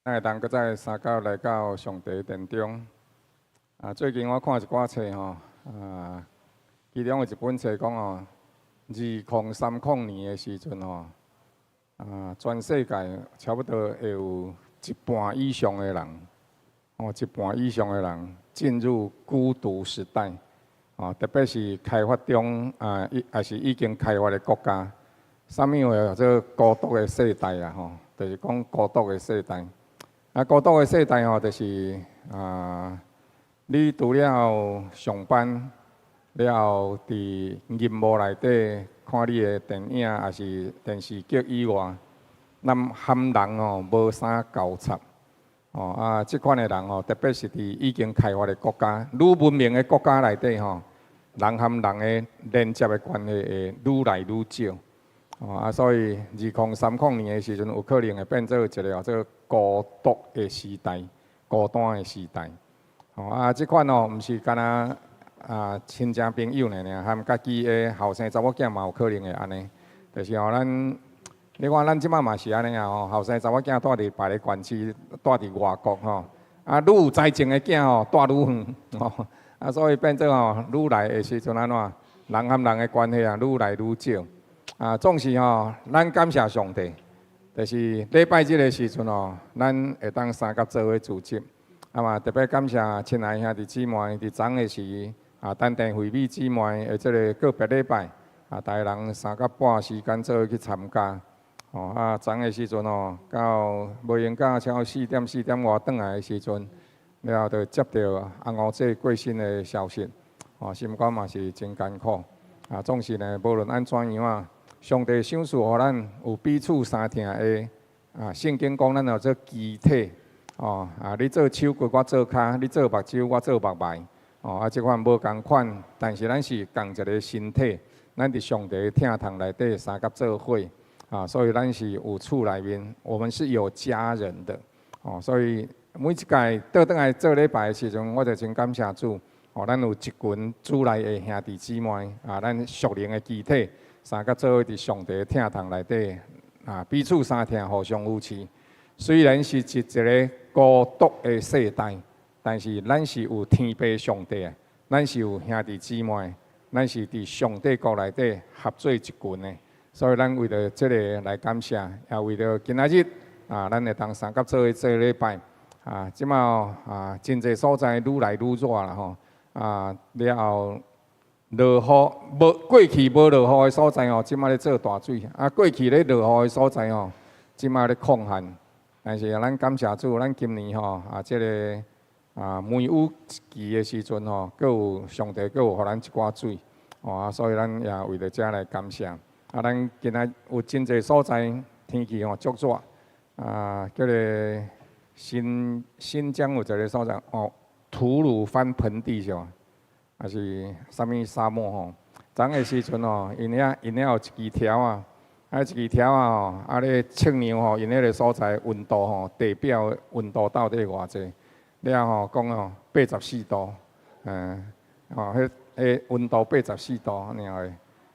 咱會當閣再相佮來到上帝殿中。啊，最近我看一寡冊吼，啊，其中有一本冊講吼，2030年的時陣吼，啊，全世界差不多會有一半以上的人，哦，一半以上的人進入孤獨時代，哦，特別是開發中啊，抑是已經開發的國家，啥物話叫做孤獨的世代啊？吼，就是講孤獨的世代。啊，孤獨的世代吼，就是啊，你除了上班了後，佇螢幕內底看你的電影抑是電視劇以外，咱和人吼無啥交叉。哦啊，這款的人吼，特別是佇已經開發的國家、愈文明的國家內底吼，人和人的連接的關係會愈來愈少。哦啊，所以2030年的時陣，有可能會變做一個叫做孤獨的時代、孤單的時代。哦啊，這款哦，毋是干焦啊親情朋友爾爾，和家己的後生查某囝嘛有可能會按呢。就是吼，咱你看咱這擺嘛是按呢啊吼，後生查某囝蹛佇別个縣市，蹛佇外國吼，啊，愈有才情的囝吼，蹛愈遠吼，啊，所以變做吼，愈來的時陣按怎，人和人的關係啊，愈來愈少。啊，總是吼，咱感謝上帝，就是禮拜日的時陣吼，咱會當相佮做伙聚集。啊嘛，特別感謝親愛兄弟姊妹，佇昨昏時啊，丹田惠美姊妹的這个告別禮拜，啊，逐个人三更半時間做伙去參加。哦，啊，昨昏的時陣吼，到無閒到超四點四點外轉來的時陣，了後就接著翁五姐過身的消息，哦，心肝嘛是真艱苦。啊，總是呢，無論按怎樣啊，上帝賞賜予咱有彼此相疼的啊，聖經講咱叫做肢體，哦啊，你做手骨，我做跤；你做目睭，我做目眉，哦啊，這款無仝款，但是咱是仝一个身體，咱佇上帝疼痛內底相佮做伙，啊，所以咱是有厝內面，我們是有家人的，哦，所以每一屆倒轉來做禮拜的時陣，我就真感謝主，哦，咱有一群主內的兄弟姊妹，啊，咱屬靈的肢體。相佮做伙佇上帝的疼痛內底，啊，彼此相疼，互相扶持。雖然是一个孤獨的世代，但是咱是有天父上帝的，咱是有兄弟姊妹，咱是佇上帝國內底合做一群的。所以咱為著這个來感謝，也為著今仔日啊，咱會當相佮做伙做禮拜。啊，這擺啊，真濟所在愈來愈熱啦吼，啊，了後。落雨無過去無落雨的所在吼，這擺咧做大水；啊，過去咧落雨的所在吼，這擺咧亢旱。但是咱感謝主，咱今年吼啊，這个啊梅雨季的時陣吼，閣有上帝閣有予咱一寡水，哦啊，所以咱也為著這來感謝。啊，咱今仔有真濟所在天氣吼足熱，啊，叫做新疆有一个所在哦，吐魯番盆地是無？抑是啥物沙漠吼？昨的時陣吼，𪜶遐有一支條仔，啊一支條仔吼，啊咧測量吼，𪜶彼个所在溫度吼，地表溫度到底偌濟？了吼講吼84度，嗯，吼彼彼溫度八十四度按呢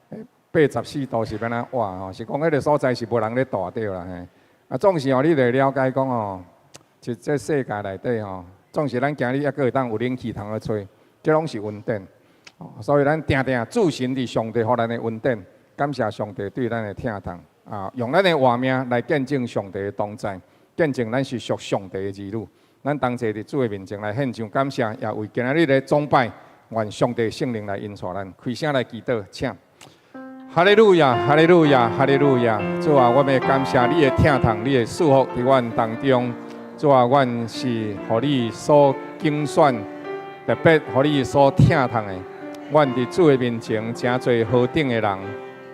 的，八十四度是欲按怎活吼？是講彼個所在是無人咧蹛著啦嘿。啊，總是吼，你著會了解講吼，佇這世界內底吼，總是咱今日猶閣會當有冷氣通去吹。這攏是恩典，所以咱定定注神佇上帝予咱的恩典，感謝上帝對咱的疼痛，啊，用咱的活命來見證上帝的同在，見證咱是屬上帝的兒女。咱同齊佇主的面前來獻上感謝，也為今仔日的崇拜，願上帝聖靈來引導咱，開聲來祈禱，請。哈利路亞，哈利路亞，哈利路亞！主啊，我們感謝你的疼痛，你的祝福佇阮當中。主啊，阮是予你所揀選。特別予你所疼痛的，阮佇主的面前成做何等的人，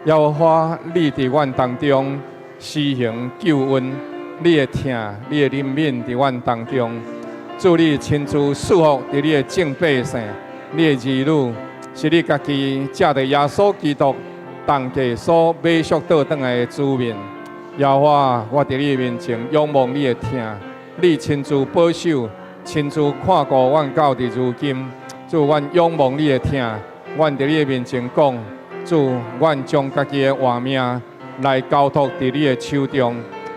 耶和華你佇阮當中施行救恩，你的疼，你的憐憫佇阮當中，主你親自賜福佇你的眾百姓，你的兒女，是你家己藉著耶穌基督重價所買贖倒轉來的子民。耶和華，我佇你的面前仰望你的疼，你親自保守。親自看顧阮到佇如今，主，阮仰望你的疼，阮佇你的面前講，主，阮將家己的活命來交託佇你的手中，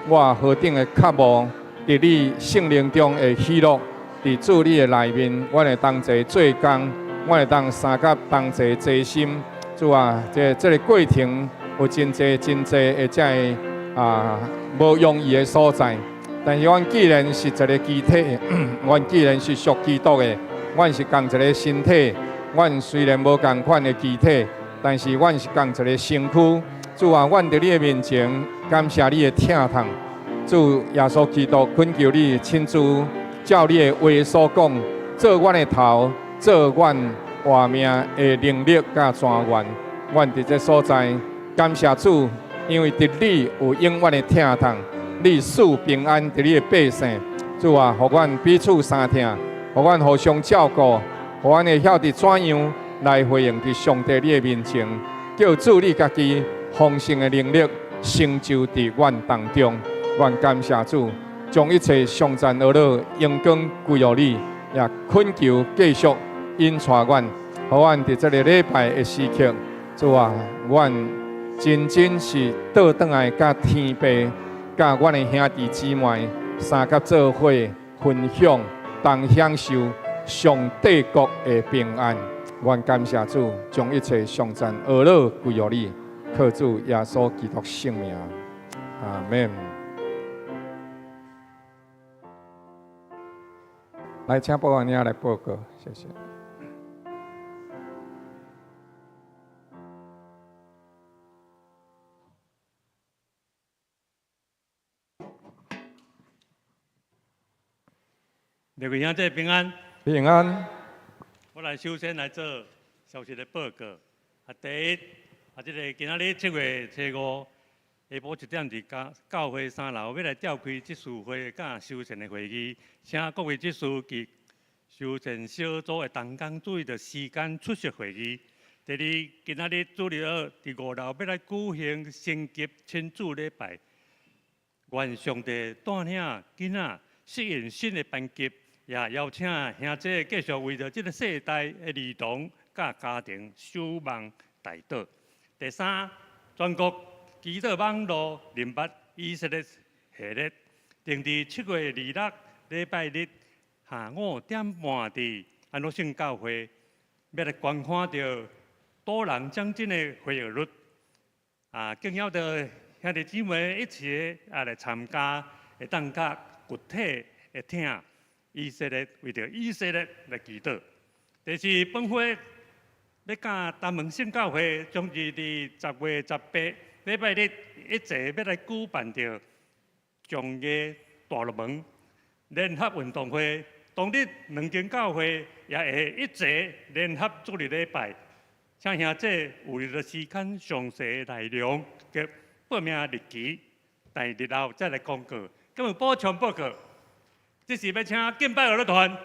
我何等的渴慕，佇你聖靈中的喜樂，佇主你的內面，阮會同齊做工，阮會當相佮同齊齊心。主啊，這個過程有真濟真濟的這个無容易的所在。但是阮既然是一个肢體，阮既然是屬基督的，阮是仝一个身體。阮雖然無仝款的肢體，但是阮是仝一个身軀。主啊，阮佇你的面前感謝你的疼痛。主耶穌基督懇求你親自照你的話所講，做阮的頭，做阮活命的能力佮泉源。阮佇這所在感謝主，因為佇你有永遠的疼痛，你賜平安佇你的百姓。主啊，予阮彼此相疼，予阮互相照顧，予阮會曉得怎樣來回應佇上帝你的面前，叫主你家己豐盛的能力成就佇阮當中。阮感謝主，將一切頌讚呵咾榮光歸予你，也懇求繼續引帶阮，予阮佇這个禮拜的時刻，主啊，阮真真是倒轉來佮天父、佮阮的兄弟姊妹相佮做伙分享，同享受上帝國的平安。阮感謝主，將一切頌讚呵咾歸予你，靠主耶穌基督聖名，阿門。來，請保安兄來報告，謝謝。各位兄弟平安。平安。我來首先來做消息的報告。第一，這个今仔日7月初五下晡1點佇教會三樓欲來召開執事會佮修繕的會議，請各位執事及修繕小組的同工注意著時間出席會議。第二，今仔日主日學佇五樓欲來舉行升級親子禮拜，願上帝帶領囡仔適應新的班級，也邀請兄弟繼續為著這个世代的兒童佮家庭守望代禱。第三，全國祈禱網路認捌以色列系列，定佇7月26禮拜日下午5點半佇安樂聖教會，欲來觀看著多人將軍的回憶錄。敬邀著兄弟姊妹一齊來參加，會當較具體的聽以色列為著以色列來祈禱。第四，本會欲佮東門聖教會將於佇10月18禮拜日一齊欲來舉辦著松藝大陸門聯合運動會，當日兩間教會也會一齊聯合主日禮拜，請兄弟有的時間詳細內容及報名日期，待日後再來公告。今日補充報告，這是欲請敬拜樂團。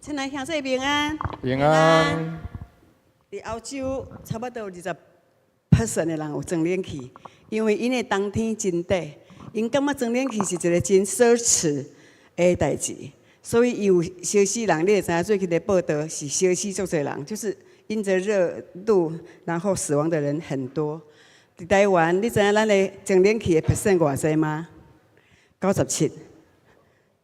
親愛兄弟平安。平安。佇歐洲，差不多有20% 的人有裝冷氣，因為𪜶的冬天真短，𪜶感覺裝冷氣是一个真奢侈的代誌，所以伊有燒死人，你會知影最近的報道是燒死足濟人，就是因著熱度，然後死亡的人很多。佇台灣，你知影咱的裝冷氣的 percent 偌濟嗎？97。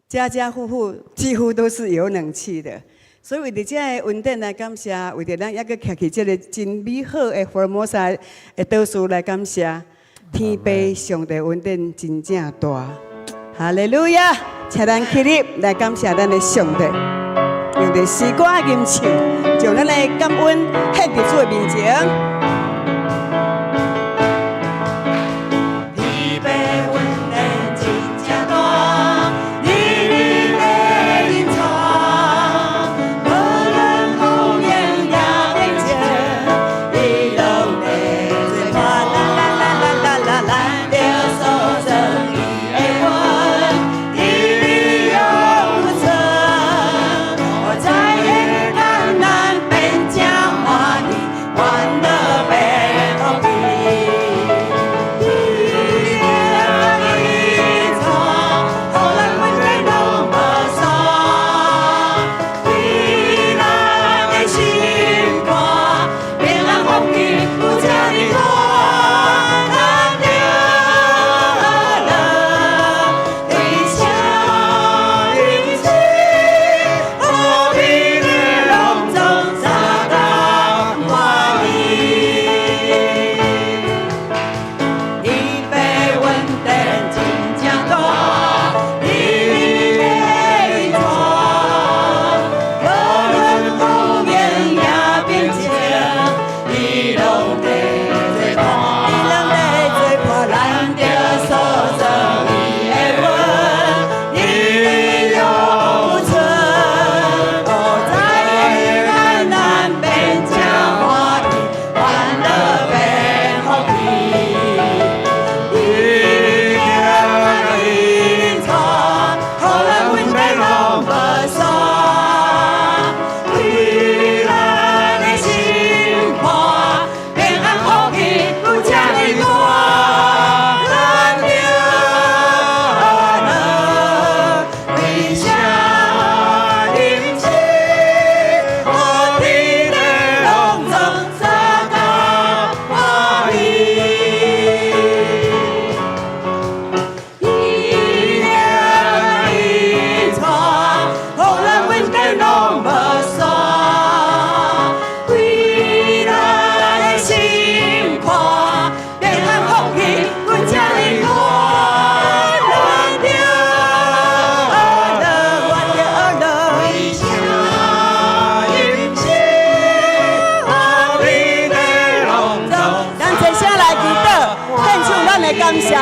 家家戶戶幾乎都是有冷氣的，所以為著這个恩典來感謝，為著咱猶閣徛佇這个真美好的福爾摩沙的島嶼來感謝，天父上帝恩典真正大，哈利路亞！請咱起立來感謝咱的上帝，用著詩歌吟唱，將咱的感恩獻佇主的面前。天父恩典真正大，日日的隱藏，無論風雨也平靜，伊攏會做伴。啦啦啦啦啦啦，咱著所裝伊的魂，佇你永存。我知影艱難變成歡喜，煩惱變福。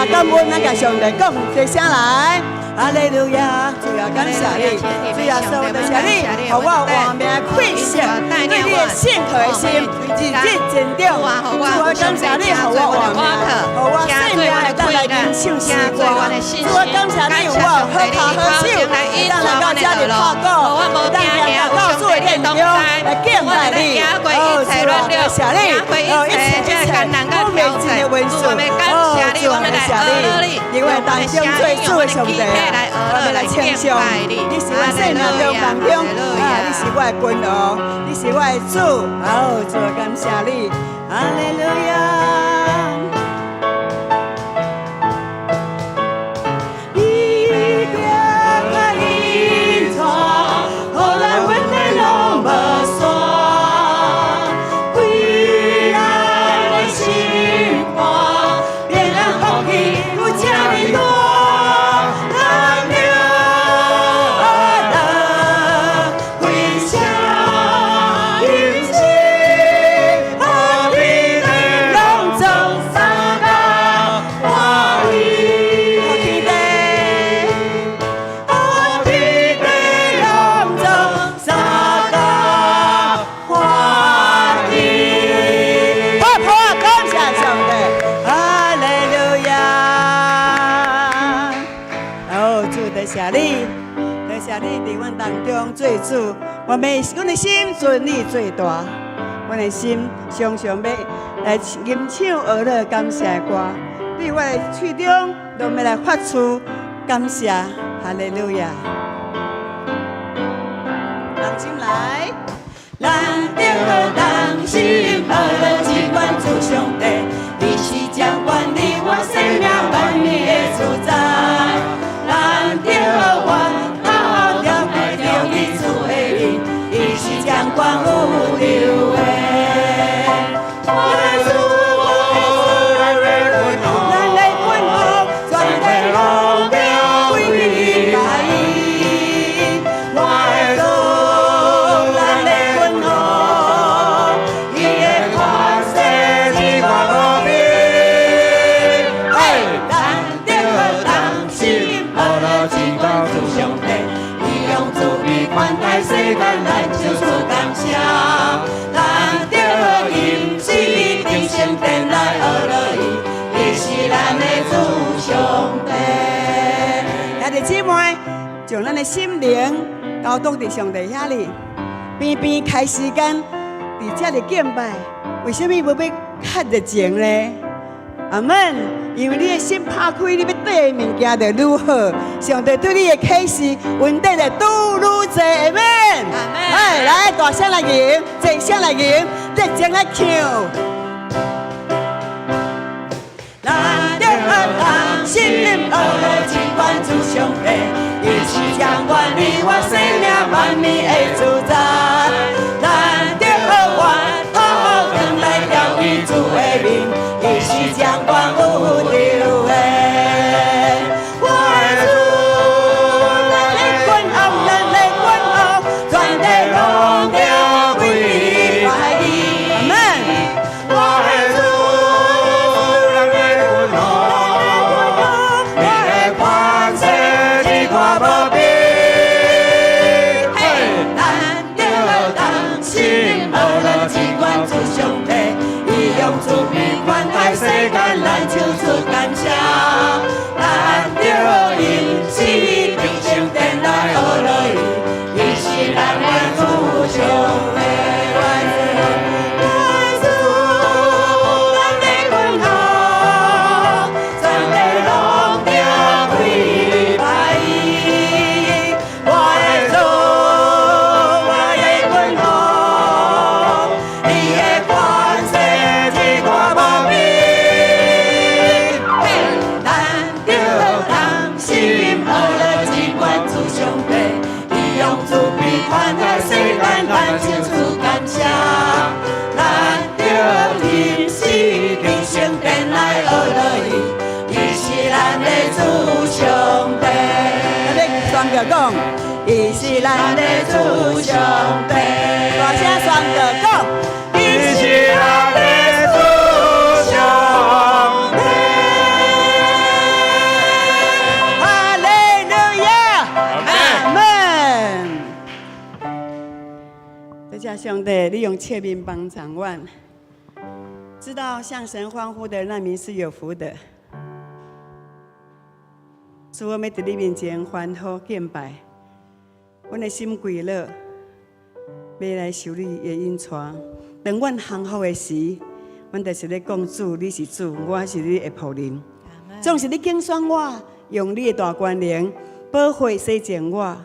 謝感恩，咱共上帝講，齊聲來。哈利路亞，主啊，感謝你，主耶穌，多謝你，予我活命氣息，對你的信靠的心，日日增長。主啊，感謝你，予我活命，予我生命會當來吟唱詩歌。主啊，感謝你，予我好跤好手，會當來到這裡拍鼓，會當行到主的殿中來敬拜你。哦，主啊，感謝你，哦，一切一切，我每一個元素，哦，主啊，感謝你，伫我當中做主的上帝。我欲來稱頌，你是我生命中當中，啊，你是我的君王，你是我的主，好，主啊，感謝你，哈利路亞。伊定愛引帶，予咱問題攏無散，開咱的心肝，平安福氣有這呢大。咱著學樂，分享飲食，予天地攏總相共歡喜。予天地，予天地攏總相共歡喜。好，好，感謝上帝，哈利路亞。哦，主多謝你，多謝你佇阮當中做主，我們阮的心尊你最大，阮的心常常欲來吟唱學樂感謝的歌，對我的喙中攏欲來發出感謝，哈利路亞。同心來，咱著同心學樂這款主上帝，伊是掌管你我生命萬物的主宰。咱著回頭轉來著彼主的面，伊是掌管宇宙的。我的主，咱的君王，全地攏著歸拜伊。我的主，咱的君王，伊的權勢這看無邊。嘿，咱著同心學樂這款主上帝，伊用慈悲款待世間，咱唱出感謝。咱著吟詩佇聖殿來學樂伊，伊是咱的主上帝。兄弟姊妹，將咱的心靈交託佇上帝遐裡，邊邊開時間佇遮裡敬拜，為啥物無欲較熱情呢？阿門。因為你的心拍開，你欲綴的物件就愈好。上帝對你的啟示，恩典就愈愈濟。阿門。哎，來大聲來吟，齊聲來吟，熱情來唱。咱著同心學樂這款主上帝，伊是掌管你我生命萬物的主宰。咱著回頭轉來朝主的面，伊是掌管宇宙的。我的主，咱的君王，咱的君王，全地攏著歸拜伊。阿門。我的主，咱的君王，伊的權勢這看無邊。嘿，咱著同心學樂這款主上帝，伊用慈悲款待世間，咱唱出感謝。咱著吟詩佇聖殿來學樂伊，伊是咱的主上帝。我的主，咱的君王，全地攏著歸拜伊。我的主，我的君王，伊的權勢這看無邊。嘿，咱著同心學樂這款主上帝，伊用慈悲款待世間，咱唱出感謝。咱著吟詩佇聖殿來學樂伊，伊是咱的主上帝。咱宣告講，伊是咱的主上帝。大聲宣告講，伊是咱的主上帝。上帝，你用切面幫助阮，知道向神歡呼的那民是有福的。主，我欲佇你面前歡呼敬拜，阮的心歸樂，欲來受你的引帶。當阮降服的時，阮就是咧講主，你是主，我是你的僕人。總是你揀選我，用你的大權能寶血洗淨我，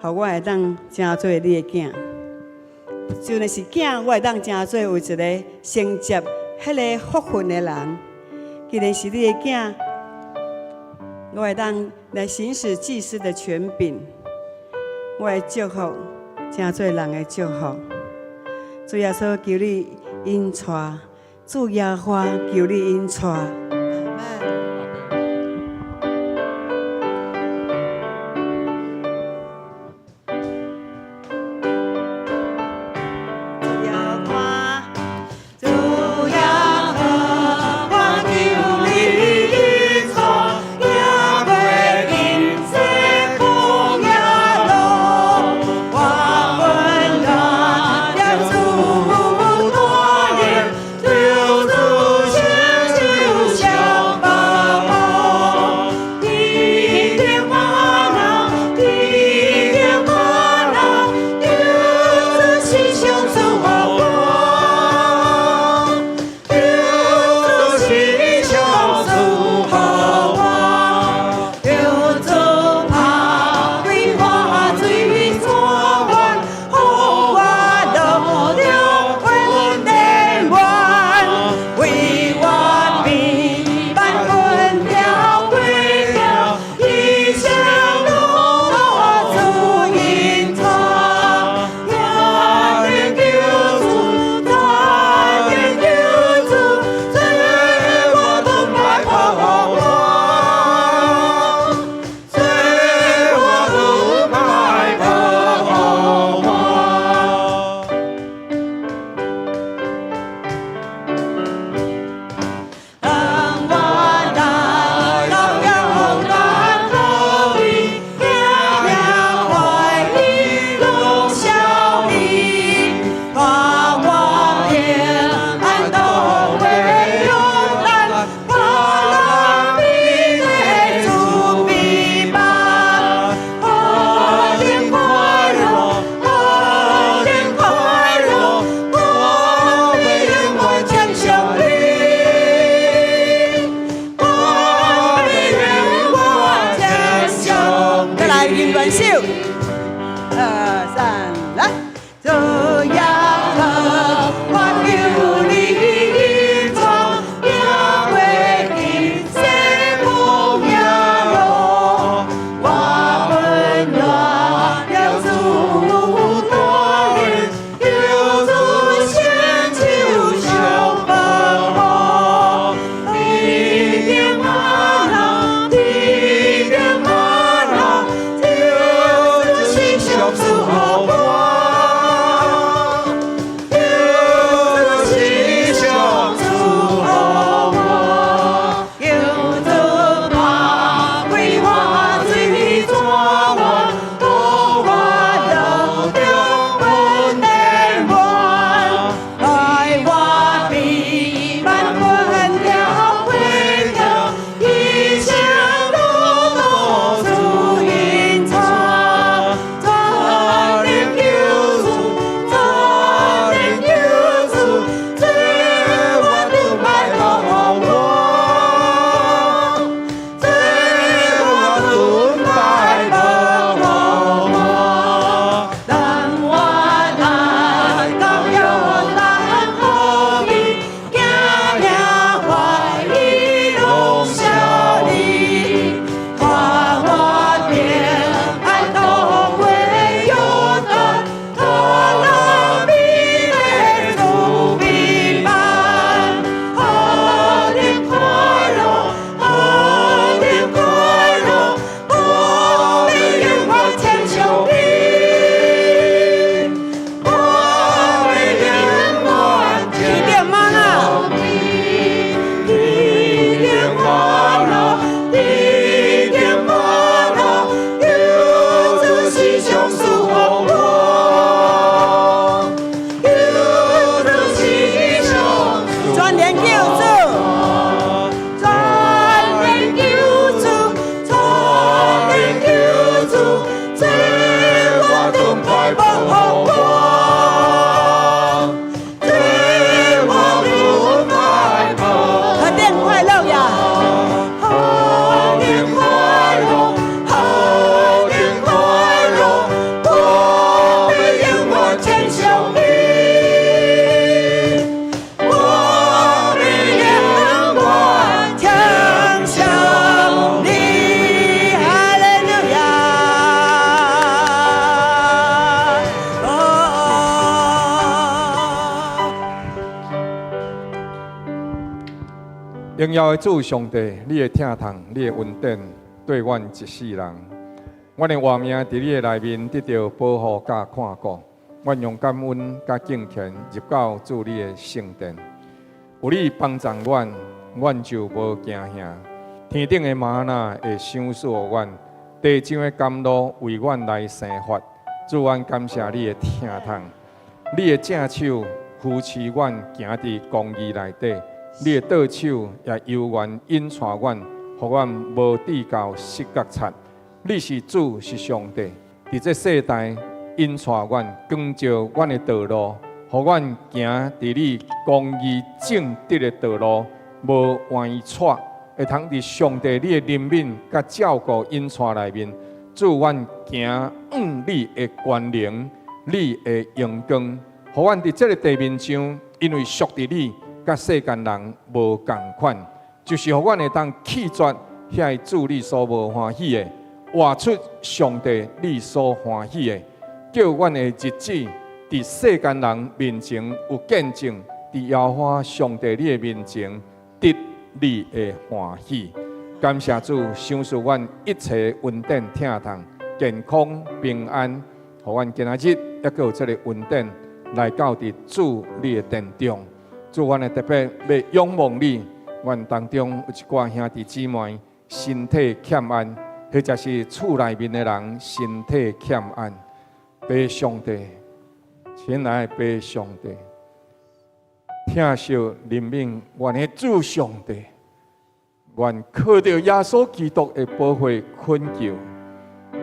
予我會當成做你的囝。就算是囝，我會當成做有一个承接彼个福分的人。既然是你的囝，我會當來行使祭司的權柄，我會祝福，成做人的祝福。主耶穌求你引帶，主耶和華求你引帶。阿門。主耶和華，主耶和華求你引帶，行過人生曠野路，我溫柔念主大能，求主親手。榮耀的主上帝，你的疼痛，你的恩典，對阮一世人。阮的活命佇你的內面得著保護佮看顧。阮用感恩佮敬虔入到主你的聖殿，有你幫助阮，阮就無驚嚇。天頂的嗎哪會賞賜予阮，地上的甘露為阮來生發。主，阮感謝你的疼痛，你的正手扶持阮行佇公義內底，你的倒手也猶原引帶阮，予阮無致到失角贼。你是主，是上帝，佇這世代引帶阮，光照阮的道路，予阮行佇你公義正直的道路，無歪趖，會通佇上帝你的憐憫佮照顧引帶內面，主，阮行向你的權能，你的榮光，予阮佇這个地面上，因為屬佇你，佮世間人無仝款，就是予阮會當棄絕遐个主你所無歡喜的，活出上帝你所歡喜的，叫阮的日子佇世間人面前有見證，佇耶和華上帝你的面前得你的歡喜。感謝主，賞賜阮一切恩典疼痛、健康平安，予阮今仔日猶閣有這个恩典來到佇主你的殿中。主，阮會特別欲仰望你，阮當中有一寡兄弟姊妹身體欠安，或者是厝內面的人身體欠安，父上帝，親愛的父上帝，疼惜憐憫阮的主上帝，願靠著耶穌基督的寶血懇求，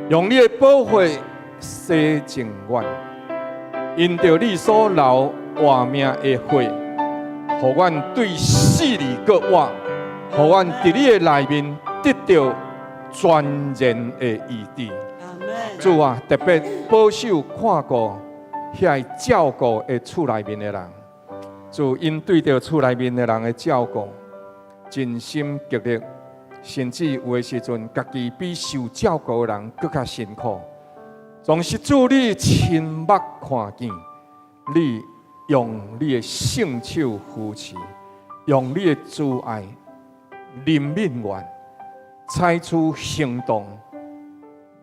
用你的寶血洗淨阮，因著你所流活命的血，予阮對死裡閣活，予阮佇你的內面得著全然的醫治。主啊，特別保守看顧遐个照顧的厝內面的人，主𪜶對著厝內面的人的照顧，盡心竭力，甚至有的時陣，家己比受照顧的人閣較辛苦。總是主你親目看見，你用你的聖手扶持，用你的慈愛憐憫阮，採取行動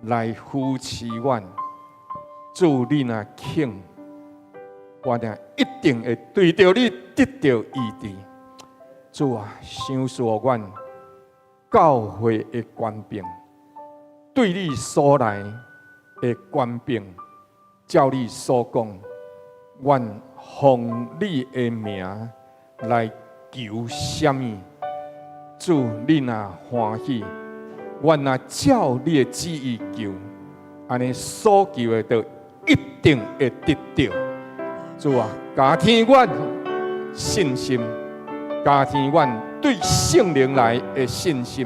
來扶持阮。主你若肯，我定一定會對著你得著醫治。主啊，賞賜予阮教會的權柄，對你所來的權柄，照你所講，阮奉你的名來求啥物？主，你若歡喜，阮若照你的旨意求，按呢所求的就一定會得著。主啊，加添阮信心，加添阮對聖靈來的信心，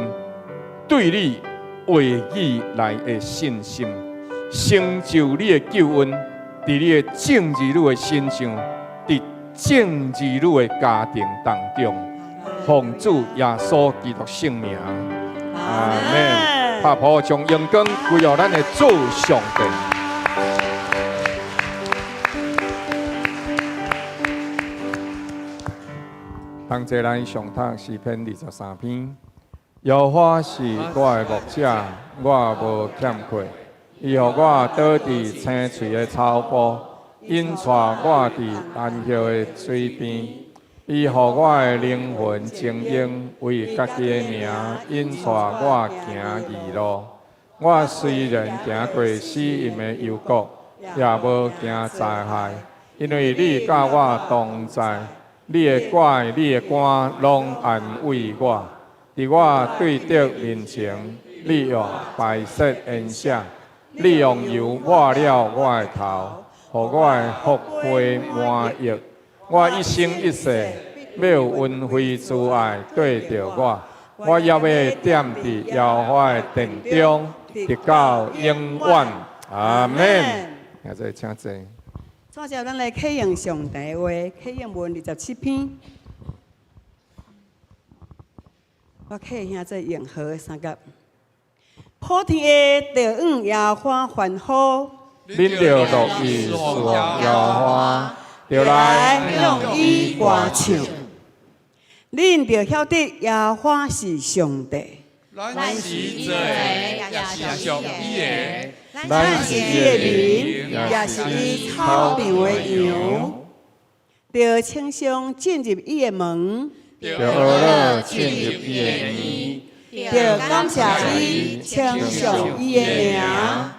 對你話語來的信心，成就你的救恩，佇你的眾兒女的身上，佇眾兒女的家庭當中，奉主耶穌基督聖名，阿們。拍噗將榮光歸予咱的主上帝。同齊來誦讀詩篇23篇。耶和華是我的牧者，我無欠缺。伊予我倒佇青翠的草埔，引帶我佇安歇的水邊。伊予我的靈魂晶瑩，為家己的名引帶我行義路。我雖然行過死蔭的幽谷，也無驚災害，因為你佮我同在。你的拐，你的竿，攏安慰我。佇我對敵面前，你用擺設筵席，你用油抹了我的頭，予我的福杯滿溢。我一生一世欲有恩惠慈愛綴著我，我猶欲踮佇耶和華的殿中，直到永遠。阿們。現在請坐。接著咱來啟用上帝的話，啟用文27篇。我啟兄做永和的三甲。普天下著向耶和華歡呼，恁著樂意事奉耶和華，著來向伊歌唱。恁著曉得耶和華是上帝。咱是伊做的，也是屬伊的。咱是伊的民，也是伊草場的羊。著稱頌進入伊的門，著呵咾進入伊的院，著感謝伊，稱頌伊的名。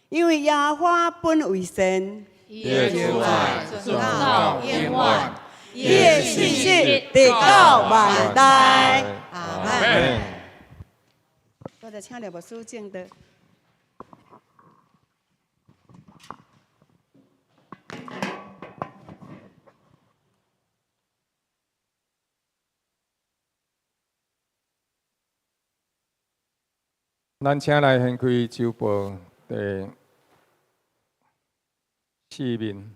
因為耶和華本為善，伊的慈愛存到永遠，伊的信實直到萬代。阿門。我就請廖牧師證道。咱請來掀開週報第四面。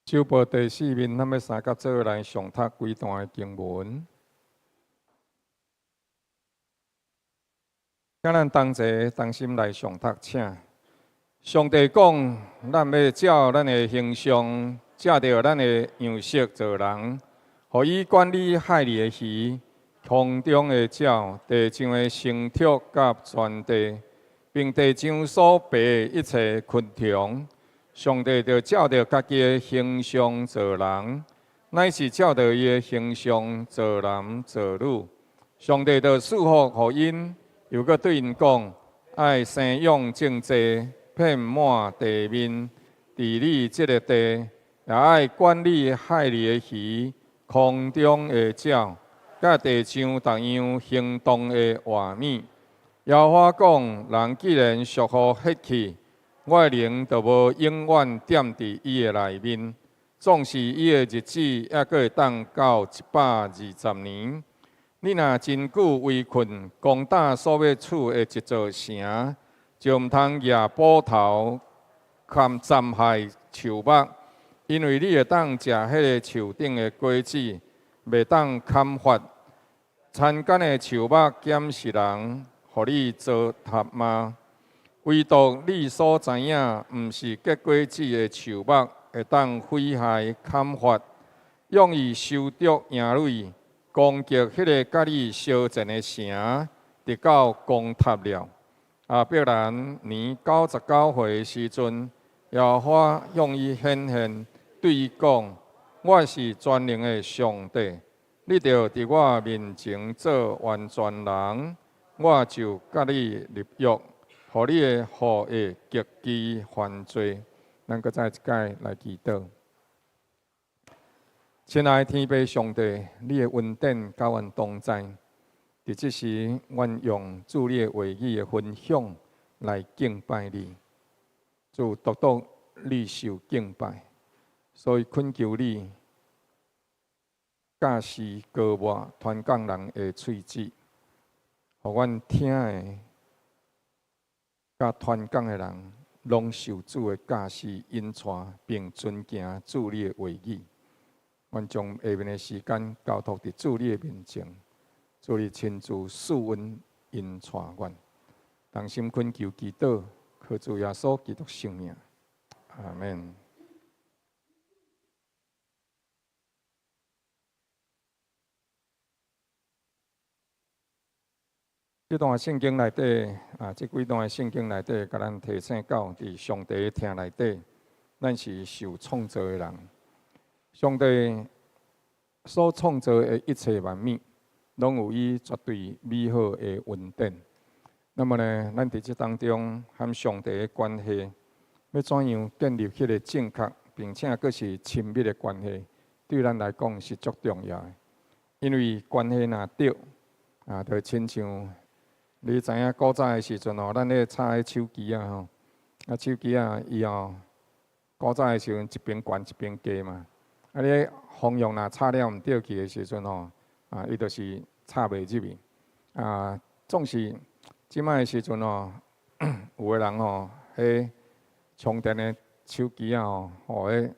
週報第四面，咱欲相佮做來誦讀幾段的經文。請咱同齊同心來誦讀，請上帝講，咱欲照咱的形象，照著咱的樣式造人，予伊管理海裡的魚、空中的鳥、地上的牲畜佮全地，並地上所爬的一切昆蟲。上帝就照著家己的形象造人，乃是照著伊的形象造男造女。上帝就賜福予𪜶，又閣對𪜶講：愛生養眾濟，遍滿地面，治理這个地，也愛管理海裡的魚、空中的鳥，佮地上逐樣行動的活物。耶和華講：人既然屬乎血氣，我的靈就無永遠踮佇伊的內面，縱使伊的日子猶閣會當到120年。你若真久圍困攻打所欲取的一座城，就毋通舉斧頭砍斬害樹木，因為你會當食彼个樹頂的果子，袂當砍伐。田間的樹木減是人，予你糟蹋嗎？唯獨你所知影，毋是結果子的樹木，會當毀害砍伐，用伊收著營壘，攻擊彼个佮你相戰的城，直到攻塔了。亞伯蘭年99歲的時陣，耶和華向伊顯現，對伊講：我是全能的上帝，你著佇我面前做完全人，我就佮你立約。予你的後裔極其繁濟。咱閣再一擺來祈禱。親愛的天父上帝，你的恩典佮阮同在。佇這時，阮用主你的話語的分享來敬拜你。主獨獨你受敬拜，所以懇求你教示膏抹傳講人的喙舌，予阮聽的佮傳講的人，攏受主的教示引帶，並遵行主你的話語。阮將下面的時間交託佇主你的面前，主你親自賜恩引帶阮，同心懇求祈禱，靠主耶穌基督聖名，阿門。這段聖經內底啊，這幾段聖經內底，共咱提醒到，佇上帝的疼內底，咱是受創造的人。上帝所創造的一切萬物，攏有伊絕對美好的恩典。那麼呢，咱佇這當中和上帝的關係，欲怎樣建立彼个正確，並且閣是親密的關係，對咱來講是足重要的。因為關係若對，啊，就親像你知影古早的時陣吼，咱咧插彼手機仔吼，啊手機仔伊吼，古早的時陣一邊懸一邊低嘛，啊你方向若插了毋對去的時陣吼，啊伊就是插袂入去。啊，總是這擺的時陣吼，有的人吼，彼充電的手機仔吼，吼彼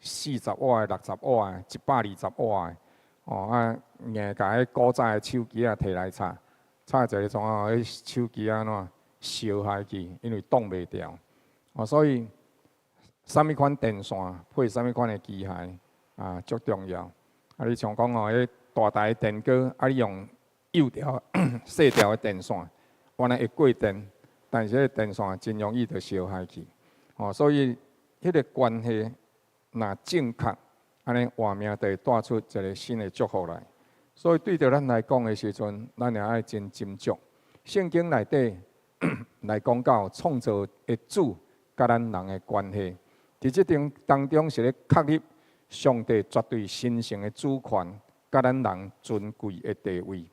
40瓦的、60瓦的、120瓦的，哦啊，硬共彼古早的手機仔提來插，插一下創啊，彼手機按怎燒害去，因為擋袂牢。哦，所以啥物款電線配啥物款的機械啊，足重要。啊，你像講哦，彼大台電鍋，啊，你用幼條、細條的電線，原來會過電，但是彼個電線真容易就燒害去。哦，所以彼個關係若正確，按呢活命就會帶出一個新的祝福來。所以對著咱來講的時陣，咱也愛真斟酌。聖經內底來講到創造的主佮咱人的關係，佇這當當中是咧確立上帝絕對神聖的主權，佮咱人尊貴的地位。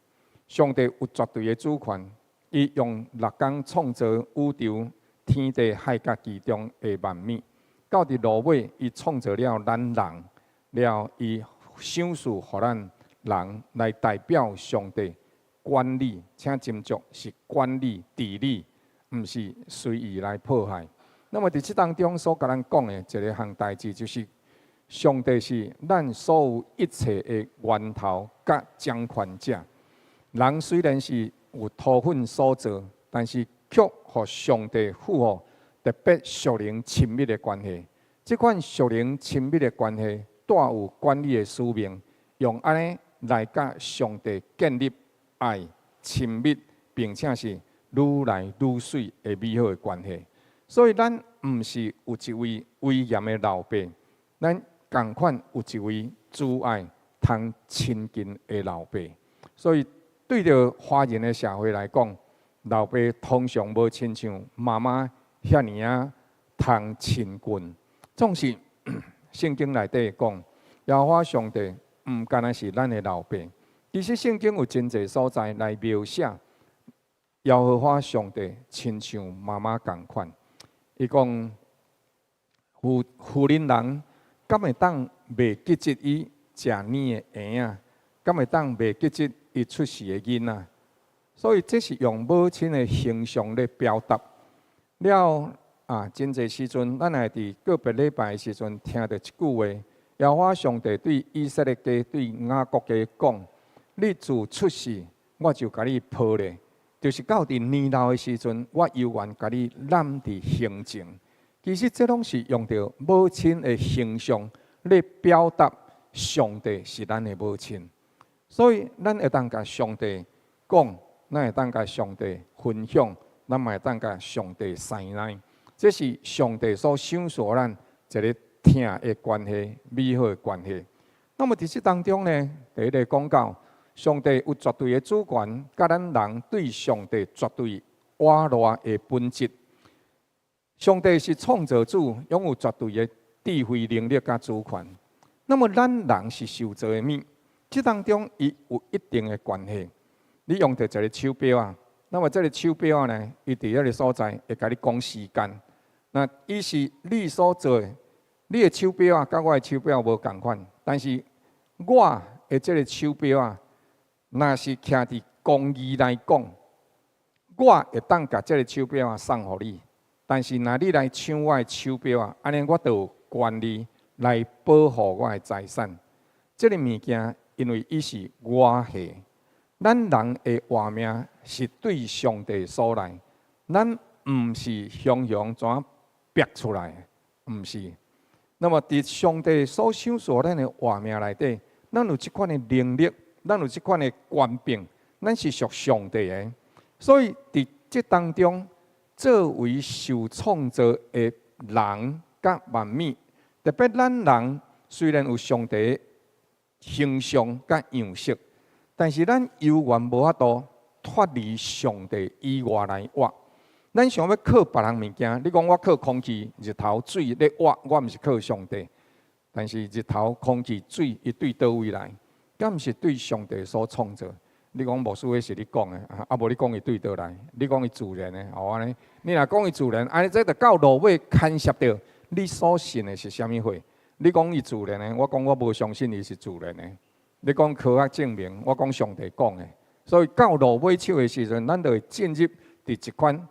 上帝有絕對的主權，伊用六工創造宇宙、天地、海佮其中的萬物。到佇落尾，伊創造了咱人，了伊賞賜予咱人來代表上帝管理，請斟酌是管理治理，毋是隨意來破壞。那麼佇這當中所共咱講的一个項代誌，就是上帝是咱所有一切的源頭佮掌權者。人雖然是有土粉所造，但是卻予上帝賦予特別屬靈親密的關係。這款屬靈親密的關係，帶有管理的使命，用按呢來佮上帝建立愛、親密，並且是愈來愈媠的美好的關係。所以，咱毋是有一位威嚴的老爸，咱仝款有一位慈愛、通親近的老爸。所以，對著華人的社會來講，老爸通常無親像媽媽遐爾仔通親近。總是聖經內底講，耶和華上帝毋干焦是咱的老爸。其實聖經有真濟所在來描寫耶和華上帝親像媽媽仝款。伊講婦婦人人敢會當袂記得伊食奶的嬰仔，敢會當袂記得伊出世的囡仔？所以這是用母親的形象來表達。了啊，真濟時陣，咱會佇個別禮拜的時陣聽著一句話：耶和華上帝對以色列家、對雅各家講：你自出世，我就共你抱咧。就是到佇年老的時陣，我猶原共你攬佇胸前。其實這攏是用著母親的形象來表達上帝是咱的母親。所以，咱會當共上帝講，咱會當共上帝分享，咱嘛會當共上帝師奶。這是上帝所賞賜咱一个疼的關係、美好的關係。那麼佇這當中呢，第一个講到，上帝有絕對的主權，佮咱人對上帝絕對倚賴的本質。上帝是創造主，擁有絕對的智慧、能力佮主權。那麼咱人是受造的物，這當中伊有一定的關係。你用著一个手錶仔，那麼這个手錶仔呢，伊佇彼个所在會共你講時間。那伊是你所做的，你的手錶仔佮我的手錶無仝款，但是我的這个手錶仔，若是徛佇公義來講，我會當共這个手錶仔送予你。但是若你來搶我的手錶仔，按呢我就有權利來保護我的財產。這个物件因為伊是我的，咱人的活命是對上帝所來，咱毋是雄雄怎逼出來的，毋是。那麼佇上帝所賞賜咱的活命內底，咱有這款的能力，咱有這款的權柄，咱是屬上帝的。所以佇這當中，作為受創造的人佮萬物，特別咱人雖然有上帝的形象佮樣式，但是咱猶原無法度脫離上帝以外來活。咱想欲靠別人物件，你講我靠空氣、日頭、水咧活，我毋是靠上帝。但是日頭、空氣、水，伊對佗位來？敢毋是對上帝所創造？你講牧師，彼是你講的，啊無你講伊對佗來？你講伊自然的，哦按呢？你若講伊自然，按呢這就到落尾牽涉著你所信的是啥物貨？你講伊自然的，我講我無相信伊是自然的。你講科學證明，我講上帝講的。所以到落尾手的時陣，咱就會進入佇一款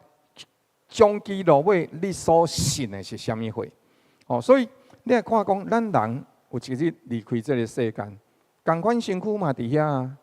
終其落尾，你所信的是啥物貨？哦，所以你來看講，咱人有一日離開這个世間，仝款身軀嘛佇遐啊，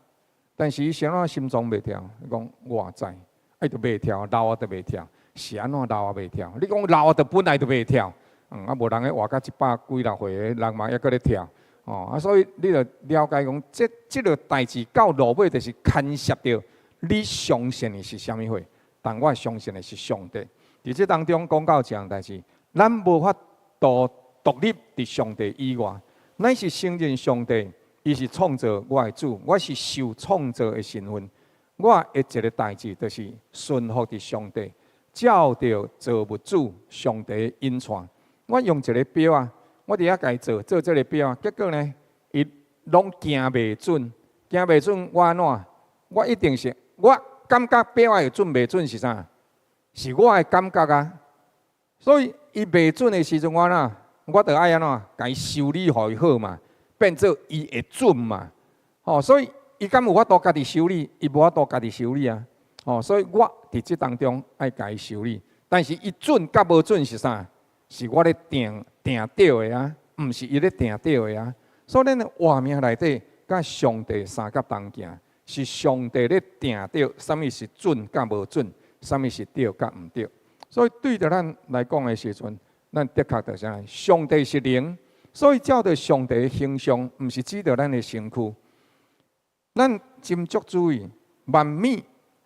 但是伊是按怎心臟袂跳？伊講我知，啊伊就袂跳，老啊就袂跳，是按怎老啊袂跳？你講老啊就本來就袂跳，啊無人咧活到一百幾若歲的人嘛猶閣咧跳，哦啊，所以你就了解講，這個代誌到落尾就是牽涉著你相信的是啥物貨，但我相信的是上帝。佇這當中講到一項代誌，咱無法度獨立佇上帝以外，咱是承認上帝，伊是創造我的主，我是受創造的身份。我的一個代誌就是順服佇上帝，照著造物主上帝的引帶。我用一个錶仔，我佇遐共伊做做這个錶仔，結果呢，伊攏行袂準，行袂準，我按怎？我一定是我感覺錶仔會準袂準是啥？是我的感覺啊。所以伊袂準的時陣，我按怎？我著愛按怎？共伊修理予伊好嘛，變做伊會準嘛。吼，所以伊敢有法度家己修理？伊無法度家己修理啊。吼，所以我佇這當中愛共伊修理。但是伊準佮無準是啥？是我咧定定對的啊，毋是伊咧定對的啊。所以咱的活命內底，佮上帝相佮同行，是上帝咧定著，啥物是準佮無準，啥物是對佮毋對。所以對著咱來講的時陣，咱的確就是按呢，上帝是靈，所以照著上帝的形象，毋是指著咱的身軀。咱斟酌注意，萬物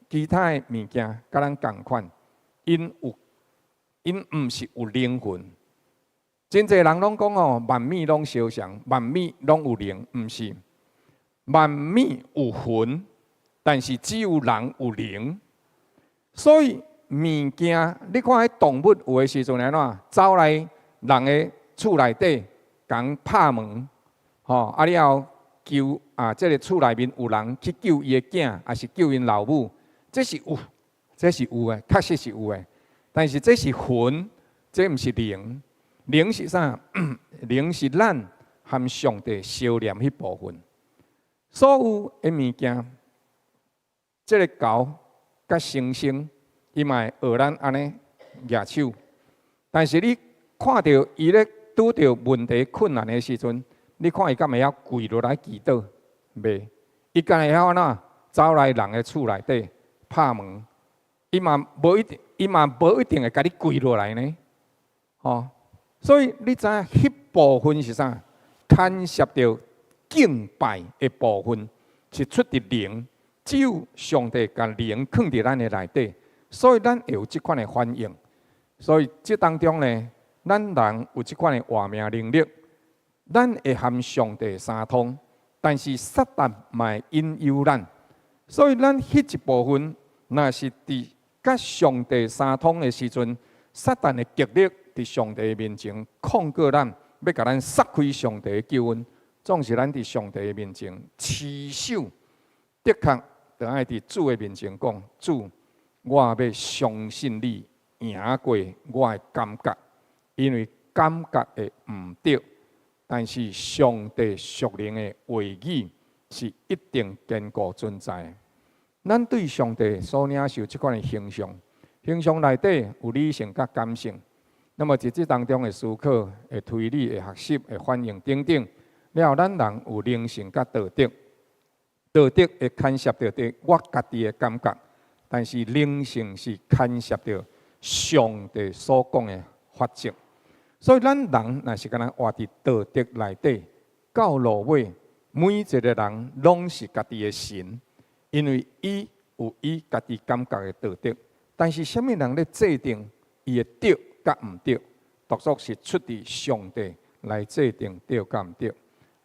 其他的物件佮咱仝款，𪜶有，𪜶毋是有靈魂。真濟人攏講哦，萬物攏相像，萬物攏有靈，毋是。萬物有魂，但是只有人有靈。所以物件，你看彼動物有的時陣按怎，走來人的厝內底，共拍門，吼，啊了後求啊，這个厝內面有人去救伊的囝，抑是救𪜶老母，這是有，這是有的，確實是有的。但是這是魂，這毋是靈。靈是啥？靈是咱和上帝相連彼部分。所有的物件，這个猴佮猩猩，伊嘛會學咱按呢舉手。但是你看著伊咧拄著問題困難的時陣，你看伊敢會曉跪落來祈禱？袂，伊敢會曉按怎？走來人的厝內底拍門，伊嘛無一定，伊嘛無一定會共你跪落來呢。吼，所以你知影彼部分是啥？牽涉著敬拜的部分，是出佇靈，只有上帝共靈囥佇咱的內底，所以咱會有這款的反應。所以這當中呢，咱人有這款的活命能力，咱會和上帝相通，但是撒旦嘛會引誘咱，所以咱彼一部分，若是佇佮上帝相通的時陣，撒旦會極力佇上帝面前控告咱，欲共咱殺開上帝的救恩。總是咱佇上帝的面前持守，的確，著愛佇主的面前講：主，我欲相信你贏過我的感覺，因為感覺會毋對，但是上帝屬靈的話語是一定堅固存在的。咱對上帝所領受這款的形象，形象內底有理性佮感性。那麼佇這當中的思考、會推理、會學習、會反應等等。了後，咱人有靈性佮道德，道德會牽涉著佇我家己的感覺，但是靈性是牽涉著上帝所講的法則。所以，咱人若是干焦活佇道德內底，到落尾，每一個人攏是家己的神，因為伊有伊家己感覺的道德。但是，啥物人咧制定伊的對佮毋對？獨屬是出佇上帝來制定對佮毋對。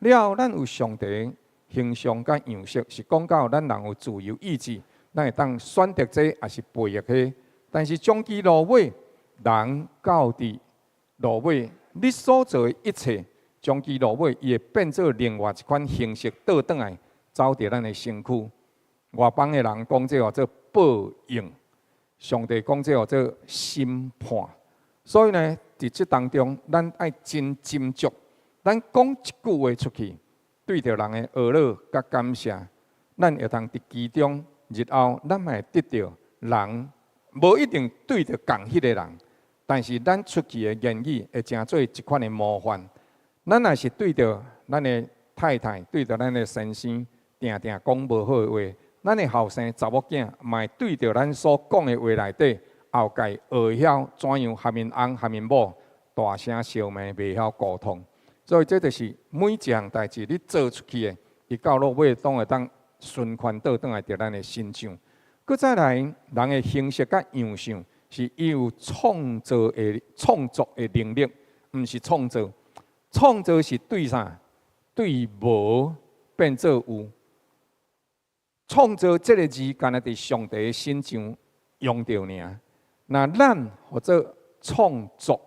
了後，咱有上帝形象佮樣式，是講到咱人有自由意志，咱會當選擇這，抑是背逆彼。但是終其落尾，人到佇落尾，你所做的一切，終其落尾，伊會變做另外一款形式倒轉來，走佇咱的身軀。外邦的人講這號做報應，上帝講這號做審判。所以呢，佇這當中，咱愛真斟酌。咱講一句話出去，對著人的呵咾佮感謝，咱會當佇其中日後，咱嘛會得著人，無一定對著仝彼个人，但是咱出去的言語會成做一款的模範。咱若是對著咱的太太，對著咱的先生，定定講無好的話，咱的後生查某囝嘛會對著咱所講的話內底，後蓋學會曉怎樣含𪜶翁含𪜶某大聲相罵，袂曉溝通。所以這就是每一項代誌你做出去的，伊到落尾攏會當循環倒轉來佇咱的身上。閣再來，人的形式佮樣相是伊有創造的創作的能力，毋是創造。創造是對啥？對無變做有。創造這个字，干焦佇上帝的身上用著爾。若咱號做創作，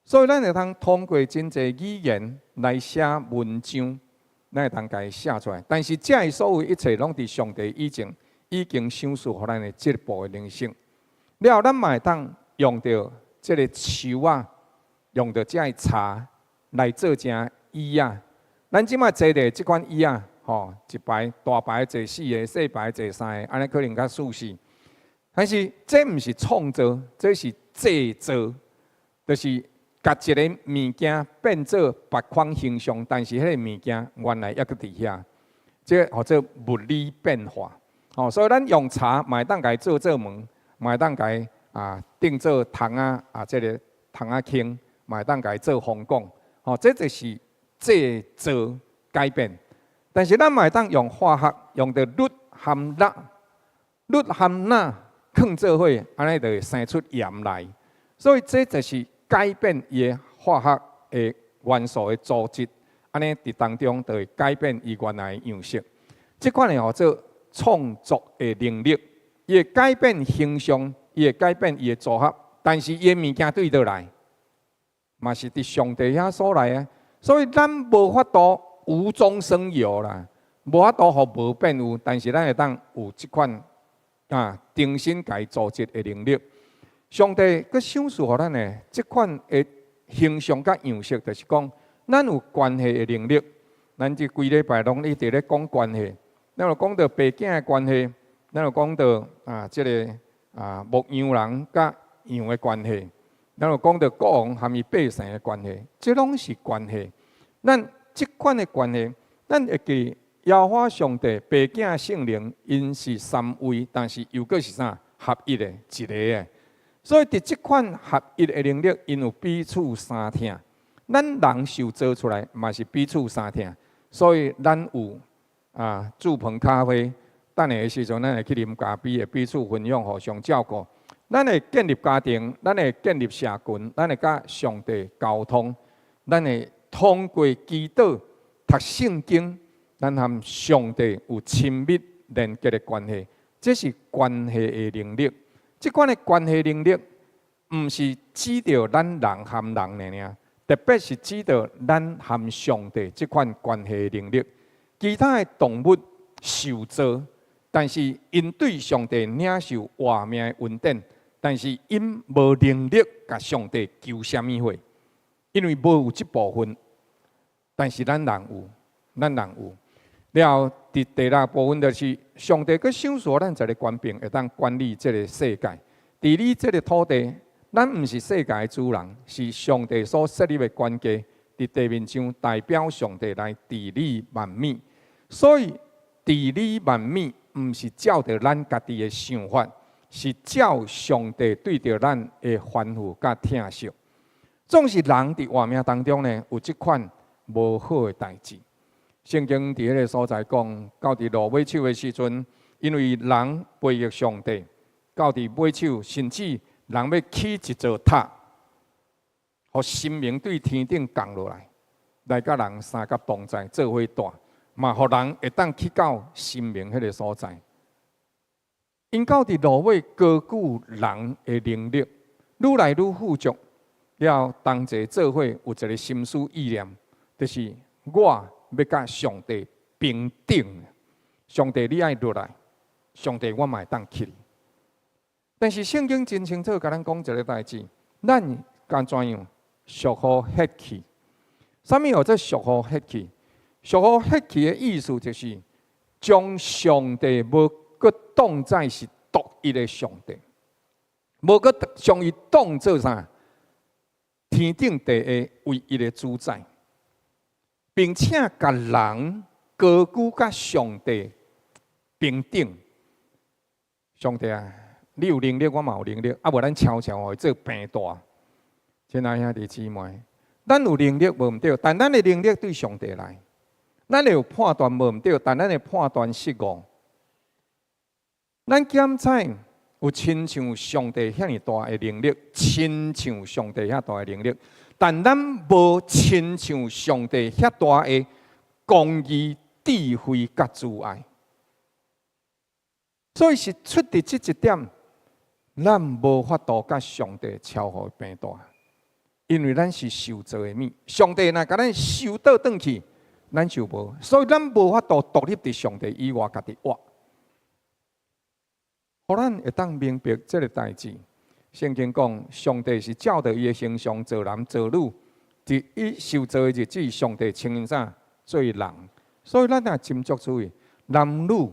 所以咱會通通過真濟語言來寫文章，咱會通共伊寫出來。但是這个所有一切，攏佇上帝以前已經賞賜予咱的這部的能力。了後，咱嘛會當用著這个樹仔，用著這个柴來做成椅仔。咱這擺坐的這款椅仔，吼，一排大排坐四个，細排坐三个，按呢可能較舒適。但是這毋是創造，這是製造，就是共一个物件變做別款形象，但是彼个物件原來猶閣佇遐，這個號做物理變化。吼，所以咱用柴嘛會當共伊做做門，嘛會當共伊啊釘做窗仔啊，這个窗仔框，嘛會當共伊做風管。吼，這就是製造改變。但是咱嘛會當用化學，用著氯含鈉，氯含鈉囥做伙，按呢就會生出鹽來。所以這就是改變伊的化學的元素的組織，按呢佇當中就會改變伊原來的樣式。這款的號做創作的能力，伊會改變形象，伊會改變伊的組合，但是伊的物件對佗來？嘛是佇上帝遐所來啊。所以咱無法度無中生有啦，無法度予無變有，但是咱會當有這款啊重新共伊組織的能力。上帝閣賞賜予咱的這款的形象佮樣式，就是講咱有關係的能力。咱這幾禮拜攏一直咧講關係，咱有講著爸囝的關係，咱有講著啊這个啊牧羊人佮羊的關係，咱有講著國王含伊百姓的關係，這攏是關係。咱這款的關係，咱會記耶和華上帝、爸囝、聖靈，𪜶是三位，但是又閣是啥合一的一个的。所以佇這款合一的能力，𪜶有彼此相疼。咱人受造出來，嘛是彼此相疼。所以咱有啊住棚咖啡，等下的時陣，咱會去啉咖啡，會彼此分享，互相照顧。咱會建立家庭，咱會建立社群，咱會佮上帝溝通，咱會通過祈禱、讀聖經，咱和上帝有親密連結的關係。這是關係的能力。這款的關係能力，毋是指著咱人和人爾爾，特別是指著咱和上帝這款關係的能力。其他的動物受造，但是𪜶對上帝領受活命的恩典，但是𪜶無能力共上帝求啥物貨，因為無有這部分。但是咱人有，咱人有。了後，佇第六部分就是上帝閣賞賜咱一个權柄，會當管理這个世界。治理這个土地，咱毋是世界的主人，是上帝所設立的管家，佇地面上代表上帝來治理萬物。所以治理萬物，毋是照著咱家己的想法，是照上帝對著咱的吩咐佮疼惜。總是人佇活命當中呢，有這款無好的代誌。聖經佇彼个所在講，到佇落尾手的時陣，因為人背逆上帝，到佇尾手，甚至人欲起一座塔，予神明對天頂降落來，來佮人相佮同在，做伙蹛，嘛予人會當去到神明彼个所在。𪜶到佇落尾高舉人的能力，愈來愈富足，了同齊做伙有一个心思意念，就是我欲佮上帝平等。上帝你愛落來，上帝我嘛會當起。但是聖經真清楚共咱講一个代誌，咱敢怎樣？屬乎血氣。啥物號做屬乎血氣？屬乎血氣的意思就是將上帝無閣當做是獨一的上帝，無閣將伊當做啥？天頂地的唯一的主宰。並且共人高舉佮上帝平等。上帝啊，你有能力，我嘛有能力，啊無咱超超予伊做平大。親愛兄弟姊妹，咱有能力無毋對，但咱的能力對上帝來，咱有判斷無毋對，但咱的判斷失誤。咱檢採有親像上帝遐爾大的能力，親像上帝遐大的能力，但咱無親像上帝遐大的公義、智慧佮慈愛。所以是出佇這一點，咱無法度佮上帝超予平大，因為咱是受造的物。上帝若共咱收倒轉去，咱就無，所以咱無法度獨立佇上帝以外，家己活。予咱會當明白這个代誌。聖經講，上帝是照著伊的形象造男造女，佇伊受造的日子，上帝稱𪜶啥做人。所以咱也斟酌注意，男女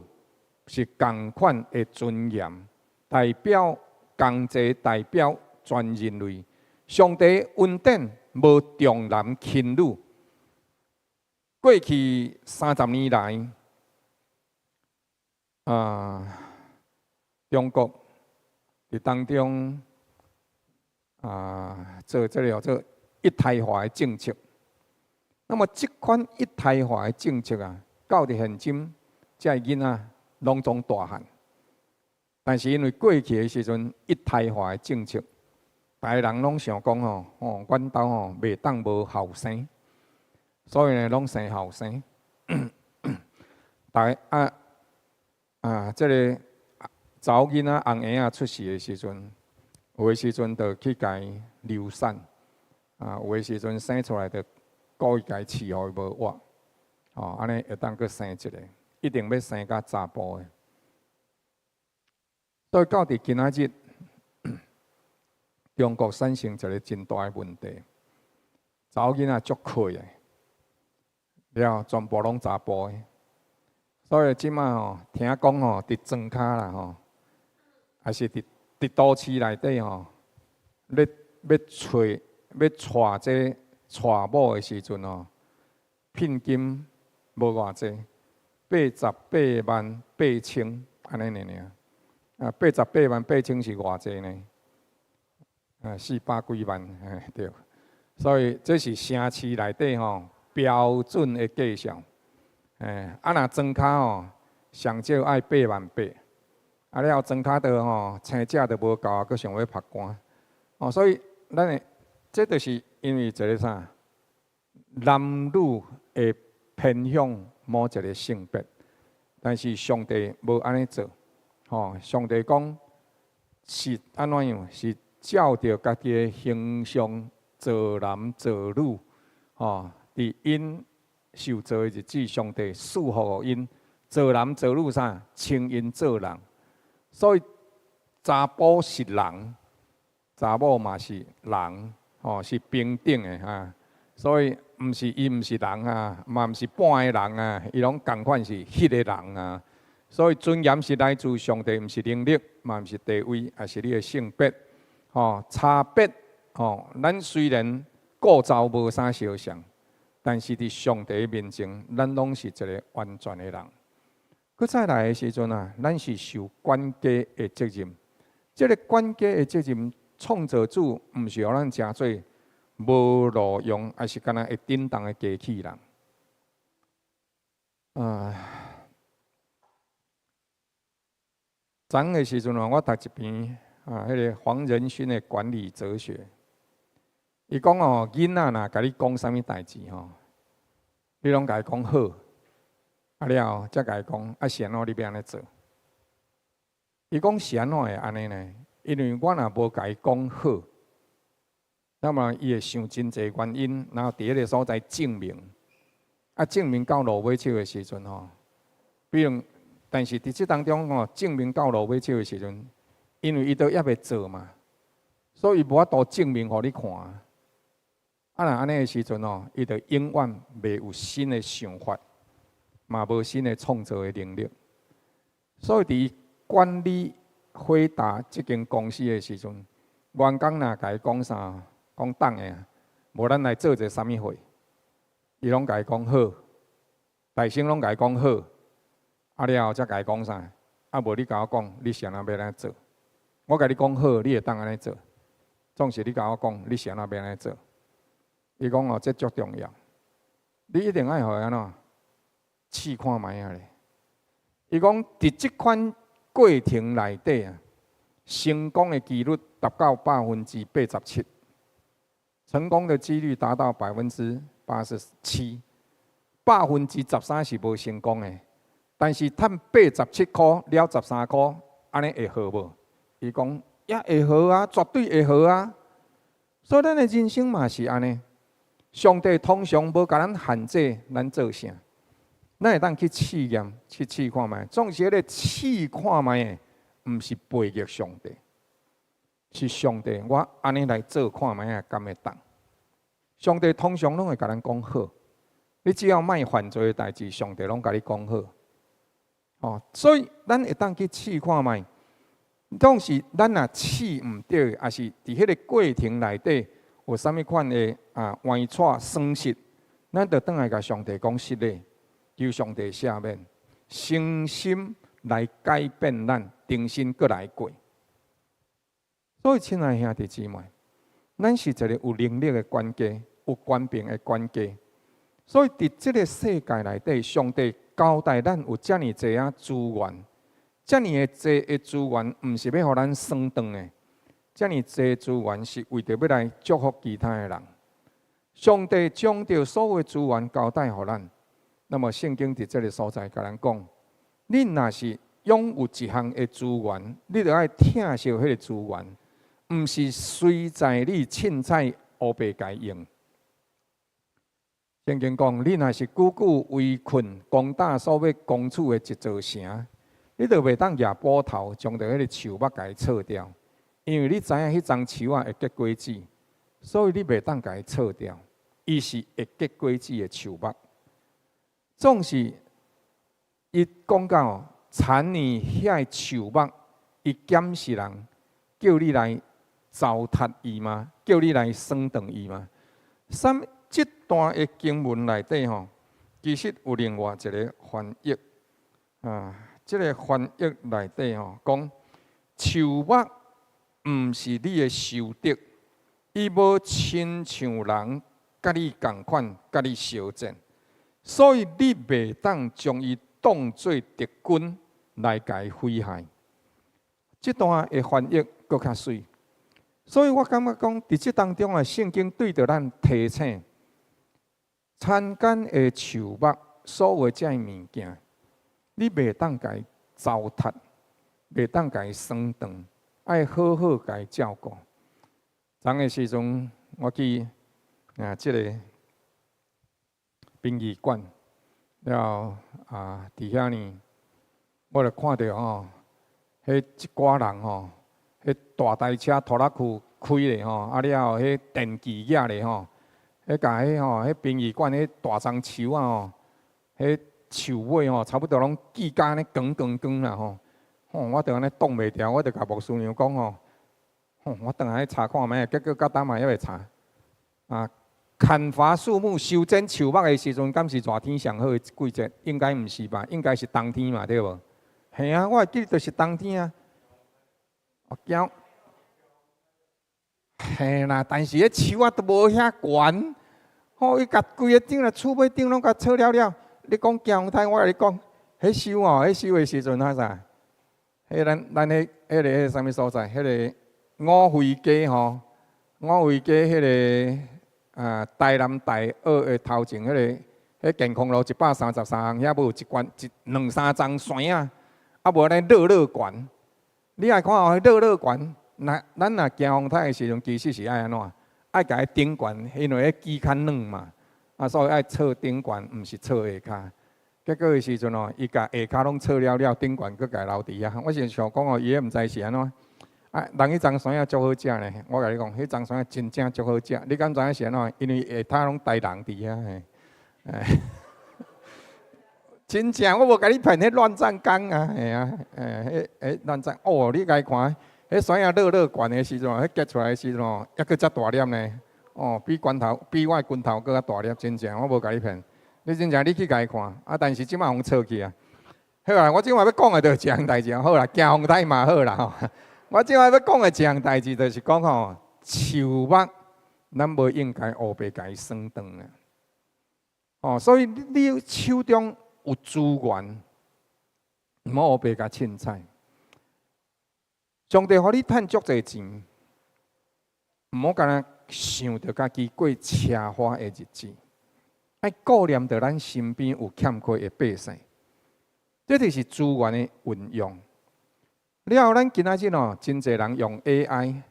是仝款的尊嚴，代表共濟，代表全人類。上帝恩典無重男輕女。過去30年來，中國佇當中做這个叫做一胎化的政策。那麼這款一胎化的政策啊，到佇現今，這个囡仔攏總大漢。但是因為過去的時陣，一胎化的政策，逐个人攏想講吼，哦，阮兜吼袂當無後生，所以呢，攏生後生。逐个這个查某囡仔紅嬰仔出世的時陣，有的時陣就去共伊流產，有的時陣生出來就故意共伊飼予伊無活，哦，按呢會當閣生一个，一定欲生甲查埔的。所以到佇今仔日，中國產生一个真大的問題，查某囡仔足虧的，了全部攏查埔的，所以這馬吼聽講吼，佇莊跤啦吼，還是佇都市內底吼，咧欲揣欲娶這娶某的時陣吼，聘金無偌濟，88萬8千按呢爾爾，88萬8千是偌濟呢？四百幾萬，嘿對。所以這是城市內底吼標準的價數。若莊跤吼，上少愛8萬8。了後莊跤都吼，青食都無夠啊，閣想欲曝光。哦，所以咱的這就是因為一个啥，男女會偏向某一个性別，但是上帝無按呢做，吼，上帝講是按怎樣？是照著家己的形象造男造女，吼，佇𪜶受造的日子，上帝賜福予𪜶，造男造女啥，稱𪜶做人。所以查埔是人，查某嘛是人，吼，是平等的哈。所以毋是伊毋是人啊，嘛毋是半个人啊，伊攏仝款是彼个人啊。所以尊嚴是來自上帝，毋是能力，嘛毋是地位，抑是你的性別，吼，差別，吼，咱雖然構造無啥相像，但是佇上帝面前，咱攏是一个完全的人。閣再來的時陣啊，咱是受管家的責任。這个管家的責任，創造主毋是予咱成做無路用，抑是干焦會振動的機器人。昨昏的時陣啊，我讀一篇彼个黃仁勳的管理哲學。伊講哦，囡仔若共你講啥物代誌吼，你攏共伊講好。了後才共伊講，是按怎你欲按呢做？伊講是按怎會按呢呢？因為我若無共伊講好，那麼伊會想真濟原因，然後佇彼个所在證明。證明到落尾手的時陣吼，比如，但是佇這當中吼，證明到落尾手的時陣，因為伊都猶未做嘛，所以無法度證明予你看。若按呢的時陣吼，伊就永遠袂有新的想法，嘛無新的創造的能力。所以佇管理輝達這間公司的時陣，員工若共伊講啥，講等下，無咱來做一个啥物貨，伊攏共伊講好，大聲攏共伊講好，啊了後才共伊講啥？啊無你共我講，你是按怎欲按呢做？我共你講好，你會當按呢做。總是你共我講，你是按怎欲按呢做？伊講哦，這足重要，你一定愛予伊按怎試看覓仔咧。伊講佇這款過程內底啊，成功的幾率達到87%，成功的幾率達到87%，13%是無成功的，但是趁87箍了13箍，按呢會好無？伊講也會好啊，絕對會好啊。所以咱的人生嘛是按呢，上帝通常無共咱限制咱做啥，咱會當去試驗，去試看覓。總是彼个試看覓的，毋是背逆上帝，是上帝。我按呢來做看覓仔，敢會當？上帝通常攏會共咱講好，你只要莫犯罪的代誌，上帝攏共你講好。哦，所以咱會當去試看覓。總是咱若試毋著，抑是佇彼个過程內底有啥物款的啊歪錯損失，咱就轉來共上帝講失禮，求上帝赦免，誠心來改變咱，重新閣來過。所以，親愛兄弟姊妹，咱是一個有能力的管家，有權柄的管家。所以，佇這个世界內底，上帝交代咱有遮爾濟仔資源。遮爾的濟的資源，毋是欲予咱耍轉的。遮爾濟資源是為著欲來祝福其他的人。上帝將著所有資源交代予咱。那麼聖經佇這个所在共咱講：你若是擁有一項的資源，你著愛疼惜彼个資源，毋是隨在你凊彩烏白共用。聖經講，你若是久久圍困攻打所欲攻取的一座城，你就袂當舉斧頭將著彼个樹木共伊銼掉，因為你知影彼欉樹仔會結果子，所以你袂當共伊銼掉。伊是會結果子的樹木。總是伊講到田園遐樹木，伊檢視人，叫你來糟蹋伊嗎？叫你來損斷伊嗎？三這段的經文內底吼，其實有另外一个翻譯啊。這个翻譯內底吼，講樹木毋是你的仇敵，伊無親像人佮你仝款，佮你相戰，所以你袂當將伊當做敵軍來共伊毀害。這段的翻譯閣較媠，所以我感覺講，佇這當中啊，聖經對著咱提醒，田間的樹木，所有這物件，你袂當共伊糟蹋，袂當共伊損斷，愛好好共伊照顧。昨的時陣，我去啊，這个殯儀館，了後啊，佇遐呢，我就看著吼，彼一寡人吼，彼大台車拖拉庫開咧吼，啊了後彼電鋸舉咧吼，彼共彼吼，彼殯儀館彼大樟樹仔吼，彼樹尾吼，差不多攏鋸甲按呢光光光啦吼，吼，我就按呢擋袂牢，我就共牧師娘講吼，吼，我轉來去查看覓，結果到今嘛猶未查。啊，砍伐樹木、修剪樹木的時陣，敢是熱天上好的季節？應該毋是吧？應該是冬天嘛，對無？嘿啊，我會記得就是冬天啊。我驚，嘿啦，但是彼樹仔都無遐懸，吼，伊共規个頂啦，厝尾頂攏共切了了。你講驚風我共你講，彼收吼，彼收的時陣啊啥？彼咱咱彼彼个彼啥物所在？彼个五惠街吼，五惠街彼个啊，台南大學的頭前彼个，彼健康路133號遐無有一關一兩三叢山仔，啊無按呢落落懸。你愛看哦，落落懸，若咱若驚風颱的時陣，其實是愛按怎？愛共伊頂懸，因為彼枝較軟嘛，啊，所以愛切頂懸，毋是切下跤。結果的時陣哦，伊共下跤攏切了了，頂懸閣共伊留佇遐。我是想講哦，伊彼毋知是按怎？啊，人彼欉山仔足好食呢，我共你講，彼欉山仔真正足好食。你敢知影是按怎？因為下跤攏台人佇遐嘿，哎，真正我無共你騙，彼亂葬崗啊，嘿啊，欸，彼彼亂葬哦，你共伊看，彼山仔落落懸的時陣，彼結出來的時陣哦，猶閣遮大粒呢。哦，比拳頭比我的拳頭閣較大粒，真正我無共你騙。你真正你去共伊看，啊，但是這擺予錯去啊。好啊，我這擺欲講的就是一項代誌，好啦，驚風台嘛好啦吼。我這擺欲講的一項代誌就是講吼，樹木咱無應該烏白共伊損斷啊。哦，所以你手中有資源，毋好烏白共凊彩。上帝予你趁足濟錢，毋好干焦想著家己過奢華的日子，愛顧念著咱身邊有欠缺的百姓。這就是資源的運用。了後，咱今仔日哦，真濟人用 AI，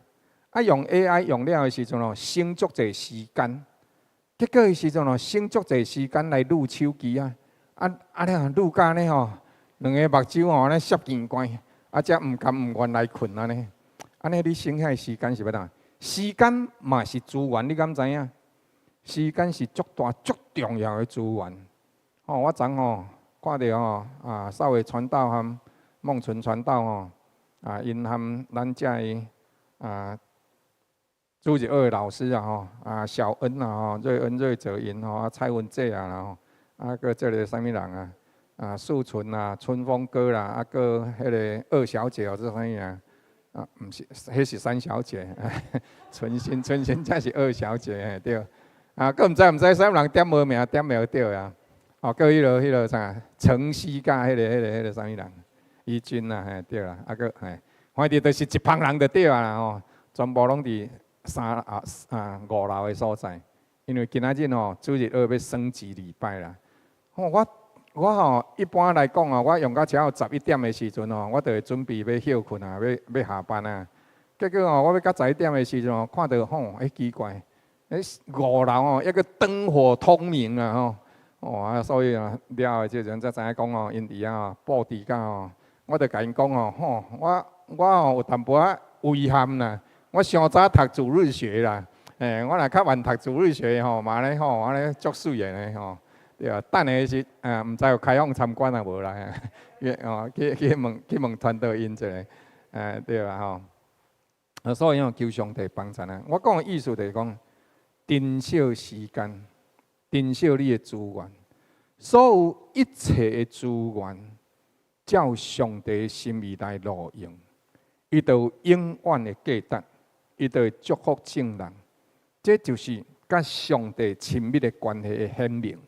啊用 AI 用了的時陣哦，省足濟時間。結果的時陣哦，省足濟時間來擼手機啊，啊啊了擼甲按呢吼，兩个目睭吼按呢澀見關，啊才毋甘毋願來睏按呢。按呢你省遐個時間是欲怎？時間嘛是資源，你敢知影？時間是足大足重要的資源。吼，我昨吼看著吼啊，少偉傳道和孟純傳道吼，啊，𪜶和咱遮的啊主日學的老師啊吼，啊小恩啊吼，瑞恩瑞澤𪜶吼，啊蔡文哲啊吼，啊閣這个啥物人啊，啊素純啊，春風哥啦，啊閣彼个二小姐哦，這啥物啊？啊，毋是，彼是三小姐，春心春心才是二小姐嘿對。啊，閣毋知毋知啥物人點無名點袂著啊？哦，閣彼个啥，晨曦佮彼个啥物人，怡君啊，嘿對啦，啊閣嘿，反正就是一幫人就對啊啦吼，全部攏佇三啊啊五樓的所在，因為今仔日吼主日學欲升級禮拜啦。吼，我吼一般來講哦，我用到超過11點的時陣吼，我就會準備欲歇睏啊，欲欲下班啊。結果吼，我欲到十一點的時陣吼，看著吼，欸奇怪，欸五樓吼抑閣燈火通明啊吼。哦啊，所以啊，了後這陣才知影講吼，𪜶佇遐吼布置甲吼，我就共𪜶講吼，吼我我吼有淡薄仔遺憾啦，我傷早讀主日學啦，欸，我若較晚讀主日學吼，嘛按呢吼，按呢足媠的呢吼。對啊，等下是啊，毋知有開放參觀啊無啦？去哦，去去問去問傳道𪜶一下，欸對啊吼。啊，所以吼求上帝幫助咱。我講的意思就是講，珍惜時間，珍惜你的資源，所有一切的資源，照上帝的心意來路用，伊就有永遠的價值，伊就會祝福眾人。這就是佮上帝親密的關係的顯明。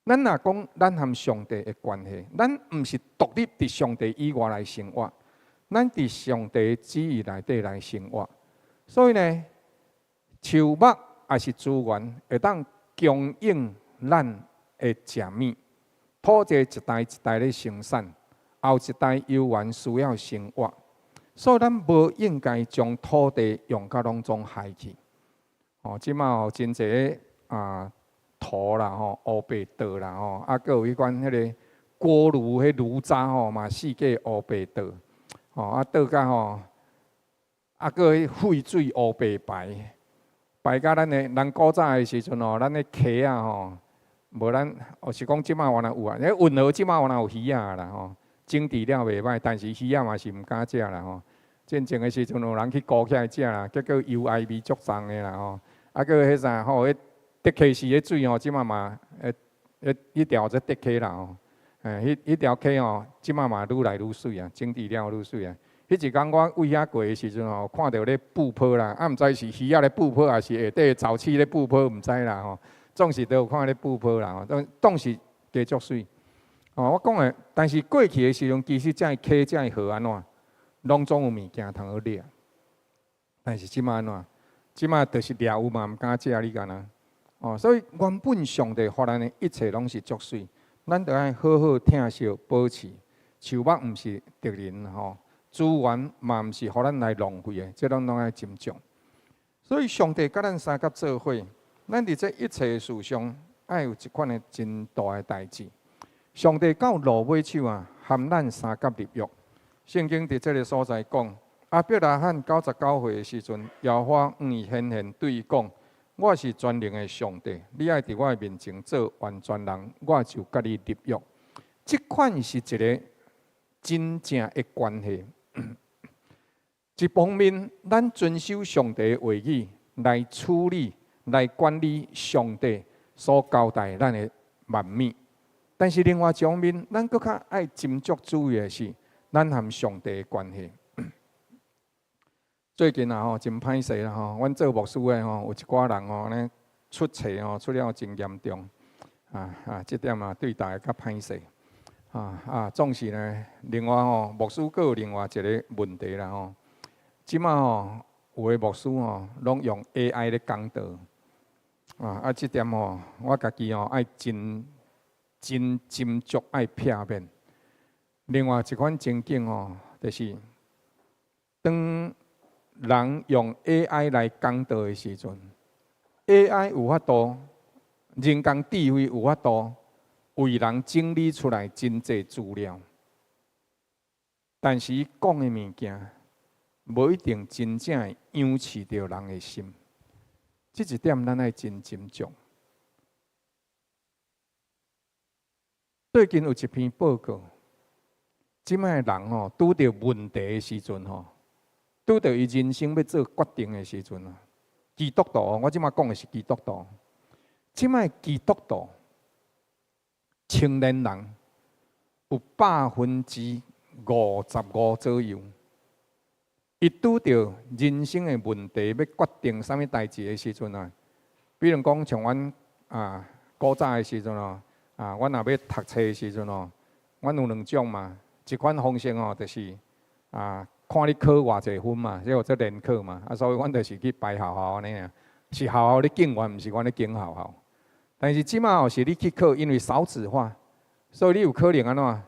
咱若講咱和上帝的關係，咱毋是獨立佇上帝以外來生活，咱佇上帝旨意內底來生活。所以呢，樹木抑是資源，會當供應咱的食物。土地一代一代咧生產，後一代猶原需要生活，所以咱無應該將土地用甲攏總害去。哦，這馬有真濟啊土啦吼，烏白倒啦吼，啊，閣有彼款彼個鍋爐彼爐渣吼，嘛四界烏白倒，吼啊倒甲吼，啊閣彼廢水烏白排，排甲咱的人古早的時陣吼，咱的溪仔吼，無咱，哦是講這馬原來有啊，彼運河這馬原來有魚仔啦吼，整治了袂䆀，但是魚仔嘛是毋敢食啦吼。進前的時陣有人去沽起來食啦，結果油埃味足重的啦吼。啊，閣彼啥吼，彼竹溪寺的水吼，這馬嘛，彼彼條做竹溪啦吼。欸，彼彼條溪吼，這馬嘛愈來愈媠啊，整治了愈媠啊。彼一工我對遐過的時陣吼，看著咧布泡啦，啊，毋知是魚仔咧布泡，抑是下底草刺咧布泡，毋知啦吼。總是都有看咧布泡啦吼，總總是加足媠。哦，我講的，但是過去的時陣，其實這个溪、這个河按怎，攏總有物件通好掠。但是這馬按怎？這馬就是掠有嘛，毋敢食，你敢若？哦，所以原本上帝予咱的一切攏是足媠，咱著愛好好疼惜保持。樹木毋是敵人吼，資源嘛毋是予咱來浪費的，這攏攏愛斟酌。所以上帝佮咱相佮做伙，咱佇這一切的事上，愛有一款的真大的代誌。上帝到落尾手啊，和咱相佮立約。聖經佇這个所在講，亞伯拉罕99歲的時陣，耶和華向伊顯現，對伊講：我是全能的上帝，你愛佇我的面前做完全人，我就佮你立約。這款是一个真正的關係。一方面，咱遵守上帝的話語，來處理、來管理上帝所交代咱的萬物。但是另外一方面，咱閣較愛斟酌注意的是，咱和上帝的關係。最近啊吼，真歹勢啦吼，阮做牧師的吼，有一寡人吼，按呢出錯吼，出了真嚴重。啊啊，這點啊對大家較歹勢。啊啊，總是呢，另外吼，牧師閣有另外一個問題啦吼。這馬吼，有的牧師吼，攏用 AI 咧講道。啊啊，這點吼，我家己吼愛真真斟酌愛避免。另外一款情景吼，就是當人用 AI 來講道的時陣，AI 有法度，人工智慧有法度為人整理出來真濟資料，但是伊講的物件，無一定真正會養飼著人的心。這一點咱愛真斟酌。最近有一篇報告，這擺的人吼，拄著問題的時陣吼，拄著伊人生欲做決定的時陣啊，基督徒，我這擺講的是基督徒。這擺基督徒青年人有55%左右，伊拄著人生的問題欲決定啥物代誌的時陣啊，比如講像阮啊古早的時陣哦，啊，阮若欲讀冊的時陣哦，阮有兩種嘛，一款方式哦，就是啊，看你考偌濟分嘛，這叫做聯考嘛，啊，所以阮就是去排學校按呢爾，是學校咧揀阮，毋是阮咧揀學校。但是這馬哦是你去考，因為少子化，所以你有可能按怎？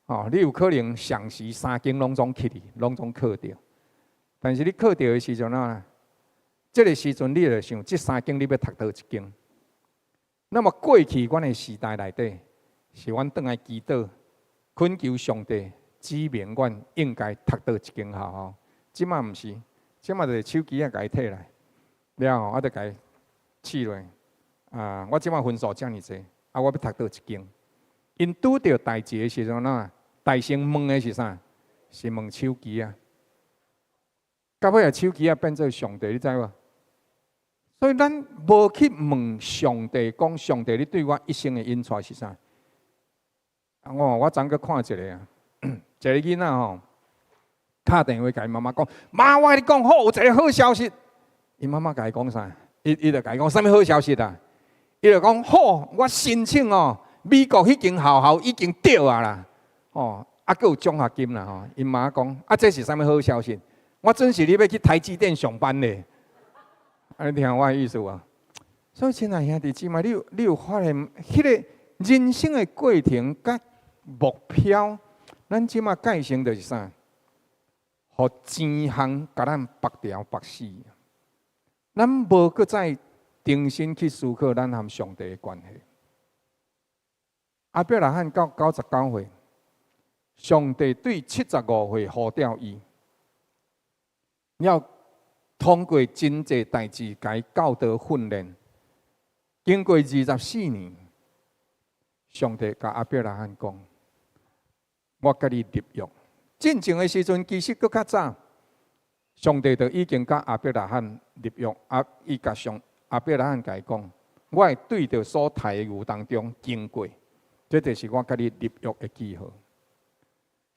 哦，你有可能同時三間攏總去，攏總考著。但是你考著的時陣啊，這個時陣你就想，這三間你欲讀佗一間？那麼過去阮的時代內底，是阮轉來祈禱，懇求上帝指明阮應該讀佗一間學校。這馬毋是，這馬就是手機仔共伊提來，了後啊，就共伊試落。啊，我這馬分數遮爾濟，啊，我欲讀佗一間？𪜶拄著代誌的時陣啊，大先問的是啥？是問手機啊。到尾啊，手機仔變做上帝，你知無？所以咱無去問上帝，講上帝，你對我一生的引帶是啥？我昨閣看一個啊，一個囡仔吼，敲電話共伊媽媽講：媽，我共你講好，有一個好消息。伊媽媽共伊講啥？伊就共伊講啥物好消息啊？伊就講好，我申請哦，美國彼間學校已經著啊啦，哦，啊，閣有獎學金啦吼。𪜶媽講啊，這是啥物好消息？我準是你欲去台積電上班咧。啊，你聽我的意思無？所以，親愛兄弟姊妹，你有發現，彼個人生的過程佮目標，咱這馬界性就是啥？予錢項共咱縛牢縛死。咱無閣再重新去思考咱和上帝的關係。亞伯拉罕到99歲，上帝對75歲呼召伊，了通過真濟代誌，共伊教導訓練。經過24年，上帝共亞伯拉罕講：我佮你立約。進前的時陣，其實閣較早，上帝就已經佮亞伯拉罕立約。啊，伊共上亞伯拉罕共伊講：我會對著所刣的牛當中經過，這就是我佮你立約的記號。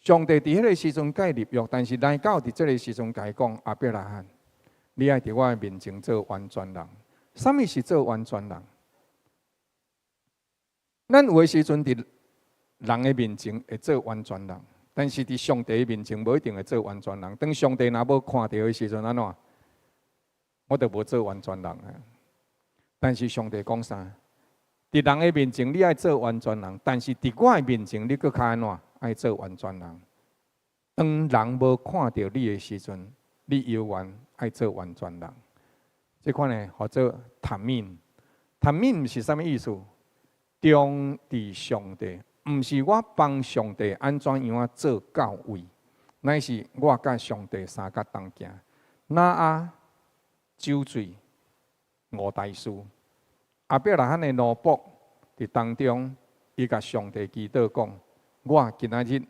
上帝佇彼個時陣共伊立約，但是來到佇這個時陣共伊講：亞伯拉罕，你愛佇我的面前做完全人。啥物是做完全人？咱有的時陣佇人的面前會做完全人，但是佇上帝的面前無一定會做完全人。當上帝若無看著的時陣，按怎？我就無做完全人啊。但是上帝講啥？佇人的面前你愛做完全人，但是佇我的面前你閣較按怎？愛做完全人。當人無看著你的時陣，你猶原愛做完全人。這款呢，號做תמים。תמים是啥物意思？忠佇上帝，毋是我幫上帝按怎樣仔做到位，乃是我佮上帝相佮同行。挪亞酒醉五大事，亞伯拉罕的奴僕佇當中，伊共上帝祈禱講：我今仔日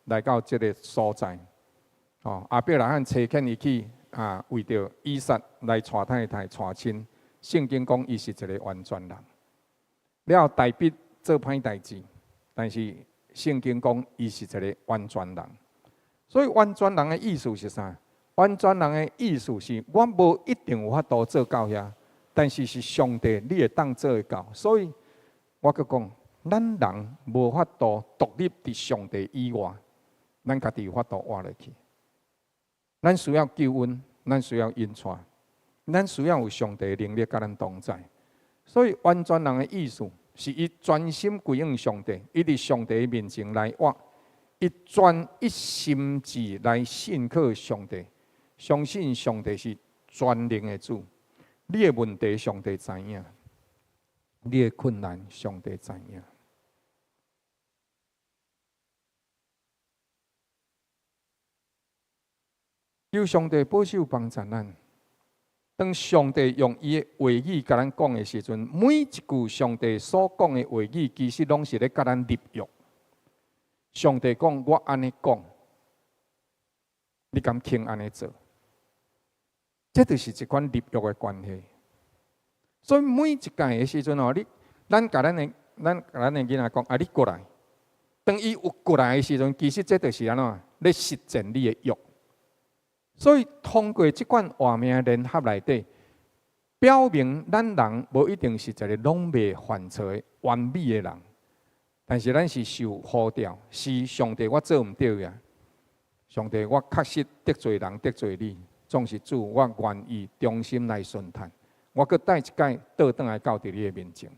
來到這个所在，哦，亞伯拉罕差遣伊去啊，為著以撒來娶太太娶親，聖經講伊是一个完全人。了後大衛做歹代誌，但是聖經講伊是一个完全人。所以完全人的意思是啥？完全人的意思是我無一定有法度做到遐，但是是上帝你會當做會到。所以我閣講，咱人無法度獨立佇上帝以外，咱家己有法度活落去。咱需要救恩，咱需要引帶，咱需要有上帝的能力佮咱同在。所以完全人的意思是伊專心歸向上帝，伊佇上帝面前來活，伊專一心志來信靠上帝，相信上帝是全能的主。你的問題上帝知影，你的困難上帝知影。求上帝保守幫助咱。當上帝用伊的話語共咱講的時陣，每一句上帝所講的話語，其實攏是咧共咱立約。上帝講我按呢講，你敢肯按呢做？這就是一款立約的關係。所以每一屆的時陣哦，你咱共咱的咱共咱的囡仔講啊，你過來。當伊有過來的時陣，其實這就是按怎咧實踐你的約。所以通過這款活命聯合內底，表明咱人無一定是一个攏袂犯錯的完美的人，但是咱是受呼召，是上帝我做毋對呀。上帝我確實得罪人得罪你，總是主我願意忠心來順趁，我閣帶一擺倒轉來到佇你的面前。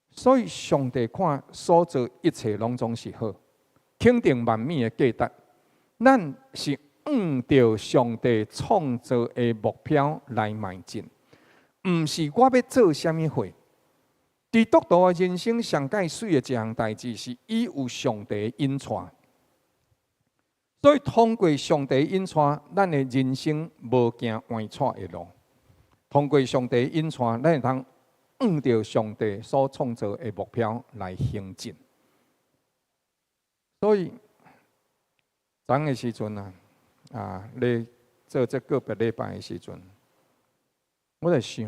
所以上帝看所做一切攏總是好，肯定萬物的價值，咱是按著上帝創造的目標來邁進，毋是我欲做啥物貨。基督徒的人生上蓋媠的一項代誌，是伊有上帝引帶。所以通過上帝引帶，咱的人生無行歪岔的路。通過上帝引帶，咱會通按著上帝所創造的目標來行進。所以，昨昏的時陣啊，啊，咧做這個別禮拜的時陣，我在想，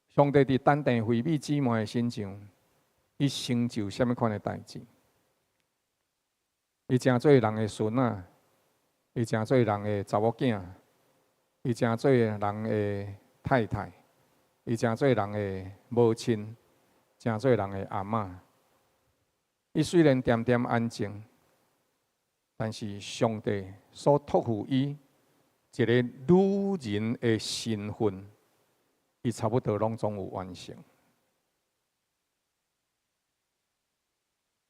上帝佇擔定惠美姊妹的身上，伊成就啥物款的代誌？伊成做人的孫仔，伊成做人的查某囝，伊成做人的太太，伊成做人的母親，成做人的阿嬤。伊雖然恬恬安靜，但是上帝所託付伊一个女人的身份，伊差不多攏總有完成。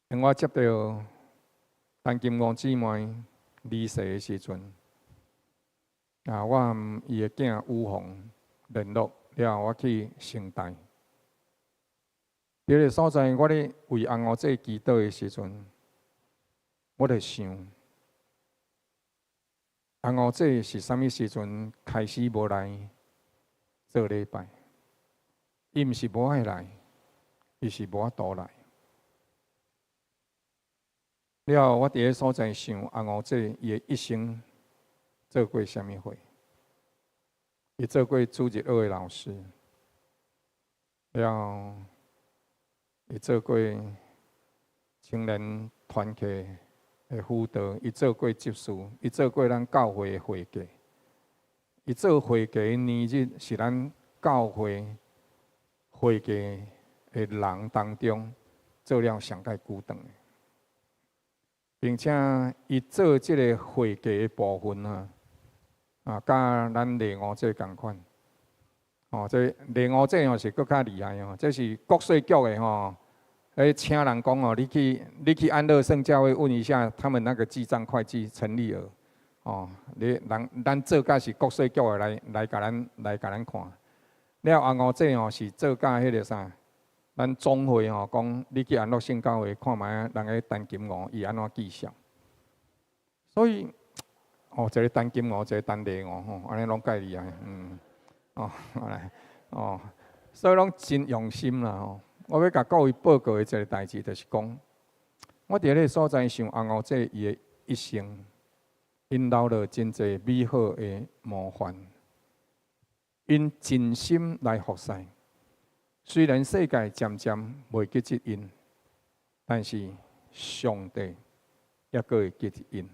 當我接著陳金娥姊妹離世的時陣，啊，我和伊的囝宇宏聯絡了後，我去成大。佇个所在，我咧為翁仔姊祈禱的時陣，我咧想，翁仔姊是啥物時陣開始無來做禮拜？伊毋是無愛來，伊是無法度來。了後，我佇个所在想，翁仔姊伊的一生做過啥物貨？伊做過主日學的老師，了後伊做過青年團契的輔導，伊做過執事，伊做過咱教會的會計。伊做會計的年日是咱教會會計的人當中做了上蓋久長的，並且伊做這个會計的部分啊，啊，佮咱麗娥姐仝款。哦，這麗娥姐哦是閣較厲害哦，這是國稅局的吼。欸，請人講哦，你去安樂聖教會問一下他們那個記帳會計陳麗娥，哦，你人咱做甲是國稅局的來共咱來共咱看。了翁仔姊哦是做甲彼个啥，咱總會吼講，你去安樂聖教會看覓人个陳金娥伊按怎記賬。所以，哦，一个陳金娥，一个陳麗娥吼，按呢攏蓋厲害，嗯，哦，來，哦，所以攏真用心啦吼。我欲共各位報告的一个代誌，就是講，我佇彼个所在想翁仔姊伊的一生， 𪜶留落真濟美好的模範，𪜶盡心來服侍。雖然世界漸漸袂記得𪜶，但是上帝猶閣會記得𪜶。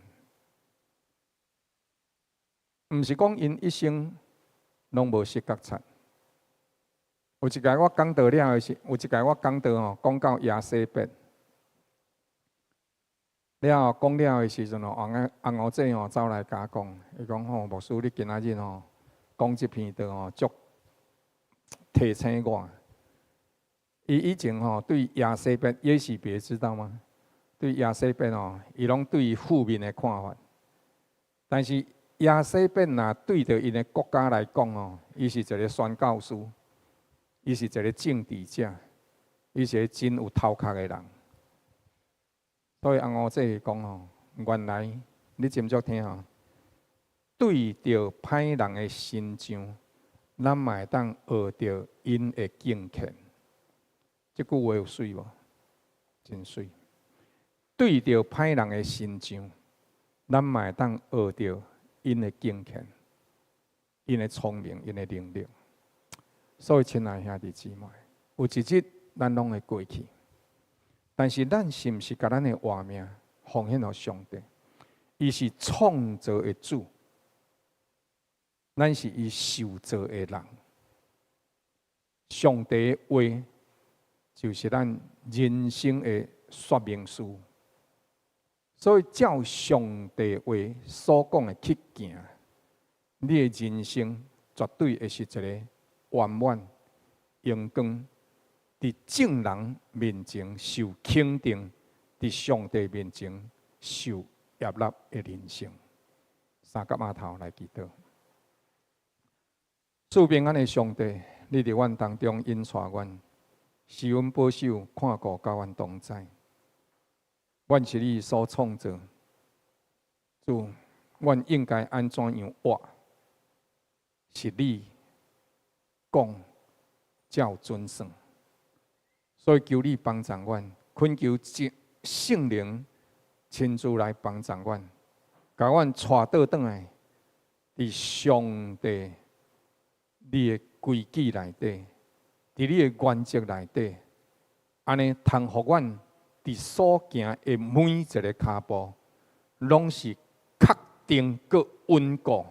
毋是講𪜶一生攏無失覺察。有一擺我講道了的時，有一擺我講道吼，講到耶洗別了後講了的時陣吼，翁翁五姐吼走來共我講，伊講吼，牧師你今仔日吼講這篇道吼，足提醒我。伊以前吼對耶洗別，耶洗別知道嗎？對耶洗別吼，伊攏對伊負面的看法。但是耶洗別若對著𪜶的國家來講吼，伊是一個宣教師，伊是一個政治者，伊是一個真有頭殼的人。所以翁五姐講吼，原來你斟酌聽吼，對著歹人的身上，咱嘛會當學著𪜶的敬虔。這句話有媠無？真媠。對著歹人的身上，咱嘛會當學著𪜶的敬虔、𪜶的聰明、𪜶的能力。所以，親愛兄弟姊妹，有一日咱攏會過去，但是咱是毋是共咱的活命奉獻予上帝？伊是創造的主，咱是伊受造的人。上帝的話就是咱人生的說明書，所以照上帝話所講的去行，你的人生絕對會是一個圓滿、榮光，佇眾人面前受肯定，佇上帝面前受悅納的人生。三角碼頭來祈禱，賜平安的上帝，你佇阮當中引帶阮，施阮保守，看顧佮阮同在。阮是你所創造，主，阮應該按怎樣活？是你講才有準算。所以求你幫助阮，懇求聖靈親自來幫助阮，共阮帶倒轉來，佇上帝你的規矩內底，佇你的原則內底，按呢通予阮佇所行的每一个跤步，攏是確定閣穩固，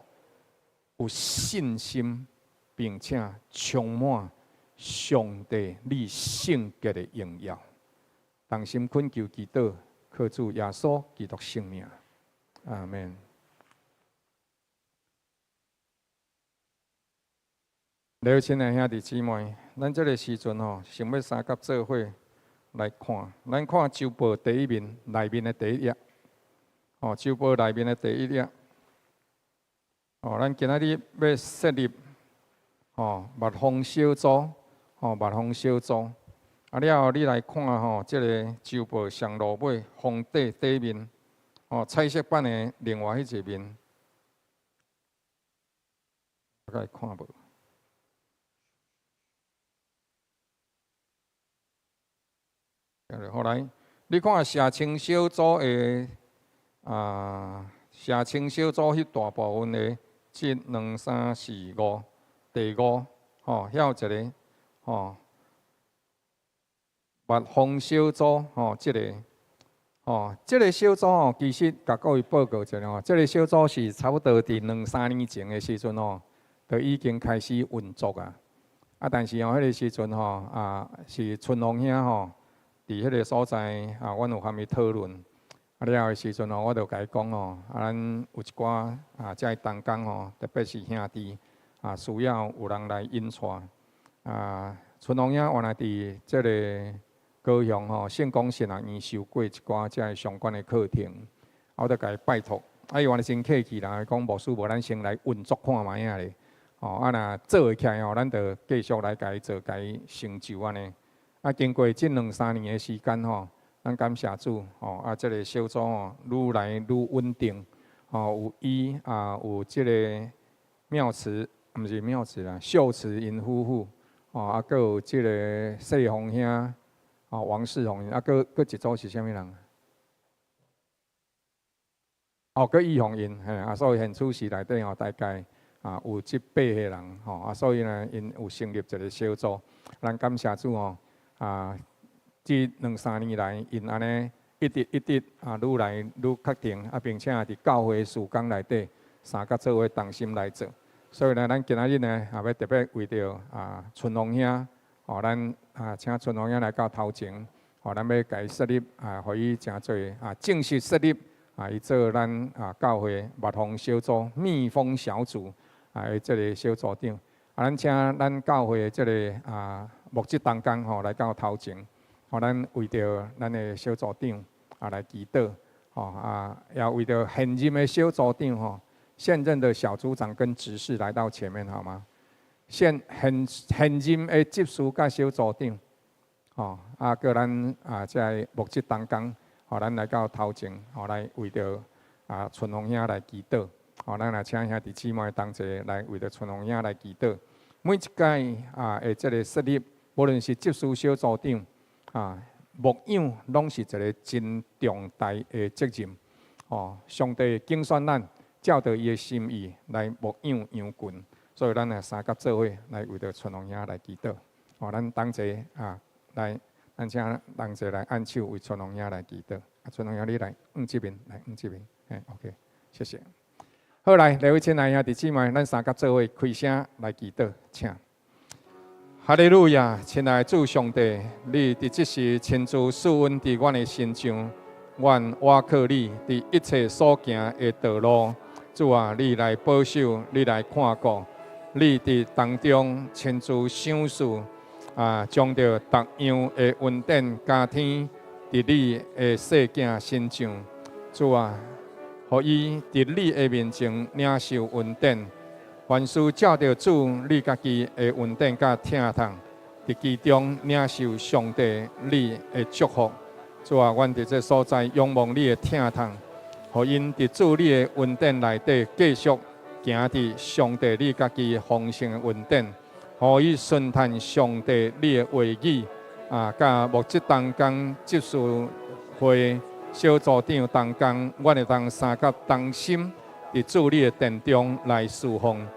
有信心，並且充滿上帝你聖潔的榮耀。同心懇求祈禱，靠主耶穌基督聖名，阿門。了，親愛兄弟姊妹，咱這个時陣吼，想欲相佮做伙來看，咱看週報第一面內面的第一頁，吼，週報內面的第一頁，吼，咱今仔日欲設立，吼，蜜蜂小組，吼，蜜蜂小組，啊了後你來看吼，這个週報上落尾封底底面，吼，彩色版的另外彼一面，大概看無？後來，你看社青小組的啊，社青小組彼大部分的，一、兩、三、四、五，第五，吼，遐有一个，吼，蜜蜂小組，吼，這个，吼，這个小組吼，其實共各位報告一下吼，這个小組是差不多佇兩三年前的時陣吼，就已經開始運作啊。啊，但是吼，彼个時陣吼，啊，是春風兄吼。佇彼个所在啊，阮有和伊討論。啊了的時陣吼，我就共伊講吼，啊，咱有一寡啊，遮的同工吼，特別是兄弟啊，需要有人來引帶。啊，春風兄原來佇這个高雄吼，聖光神學院修過一寡遮的相關的課程，啊，我就共伊拜託。啊，伊原來真客氣啦，伊講牧師無咱先來運作看覓仔咧。吼，啊，若做會起來吼，咱就繼續來共伊做，共伊成就按呢。啊，經過這兩三年的時間吼，咱感謝主吼，啊，這个小組吼，愈來愈穩定，吼，有伊啊，有這个妙慈，毋是妙慈啦，秀慈𪜶夫婦，吼，啊，閣有這个世宏兄，吼，王世宏，啊，閣閣一組是啥物人？哦，閣預防𪜶，嘿啊，所以現此時內底吼，大概啊有這八個人吼，啊，所以呢，𪜶有成立一個小組，咱感謝主吼，啊，這兩三年來，𪜶按呢一直一直啊，愈來愈確定，啊，並且佇教會事工內底相佮做伙同心來做。所以呢，咱今仔日呢，也欲特別為著啊春風兄，吼，咱啊請春風兄來到頭前，吼，咱欲共伊設立啊，予伊成做啊正式設立啊，伊做咱啊教會蜜蜂小組蜜蜂小組啊，的這个小組長。啊，咱請咱教會的這个啊牧職同工吼來到頭前，予咱為著咱的小組長啊來祈禱，吼啊，也為著現任的小組長吼，現任的小組長跟執事來到前面好嗎？現任的執事佮小組長，吼啊，閣咱啊這个牧職同工，予咱來到頭前，予來為著啊春風兄來祈禱，予咱來請兄弟姊妹同齊來為著春風兄來祈禱。每一屆啊的這個設立，無論是執事小組長啊，牧養，攏是一個真重大的責任。哦，上帝揀選咱，照著伊的心意來牧養羊群，所以咱來相佮做伙來為著春風兄來祈禱。哦，咱同齊啊來，咱請同齊來按手為春風兄來祈禱。啊，春風兄你來，往這邊，來往這邊，嘿，OK，謝謝。好來，各位親愛兄弟姊妹，咱相佮做伙開聲來祈禱，請。哈利路亞，親愛主上帝，你佇這時親自賜恩佇阮的身上，阮倚靠你佇一切所行的道路。主啊，你來保守，你來看顧，你佇當中親自賞賜啊，將著逐樣的恩典加添佇你的細囝身上。主啊，予伊佇你的面前領受恩典。凡事照著主你家己的恩典佮疼痛，佇其中領受上帝你的祝福。主啊，阮佇這所在仰望你的疼痛，予𪜶佇主你的恩典內底繼續行佇上帝你家己豐盛的恩典，予伊順趁上帝你的話語啊，佮牧職同工執事會小組長同工，阮會當相佮同心佇主你的殿中來侍奉。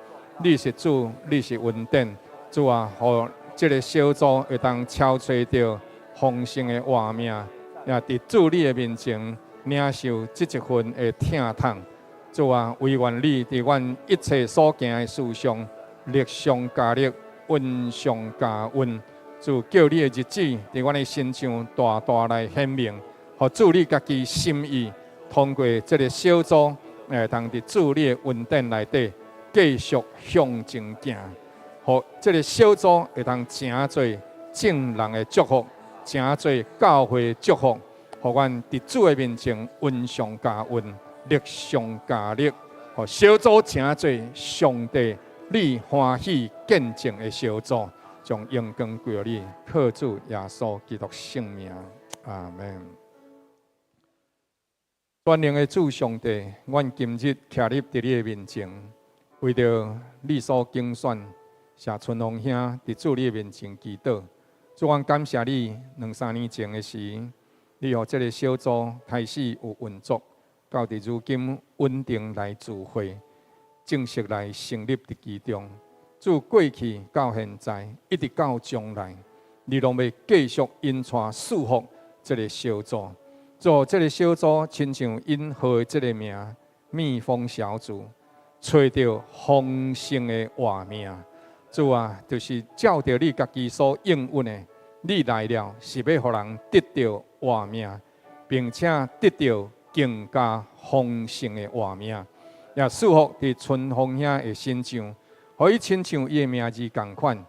你是主，你是恩典，主啊，予這个小組會當超揣著豐盛的活命，也佇主你的面前領受這一份的疼痛。主啊，惟願你佇阮一切所行的事上，力上加力，恩上加恩。主叫你的日子佇阮的身上大大來顯明，予主你家己心意通過這个小組，會當佇主你的恩典內底繼續向前行，予這个小組會當成做眾人的祝福，成做教會的祝福，予阮佇主的面前恩上加恩，力上加力，予小組成做上帝你歡喜見證的小組，將榮光歸予你，靠主耶穌基督聖名，阿門。全能的主上帝，阮今日徛立佇你的面前，為著你所揀選謝春風兄佇主你的面前祈禱。主，阮感謝你，兩三年前的時，你予這个小組開始有運作，到佇如今穩定來聚會，正式來成立佇其中。主過去到現在，一直到將來，你攏欲繼續引帶賜福這个小組。主，這个小組親像𪜶號的這个名——蜜蜂小組，揣著豐盛的活命。主啊，就是照著你家己所應允的，你來了是欲予人得著活命，並且得著更加豐盛的活命。也賜福佇春風兄的身上，予伊親像伊的名字仝款，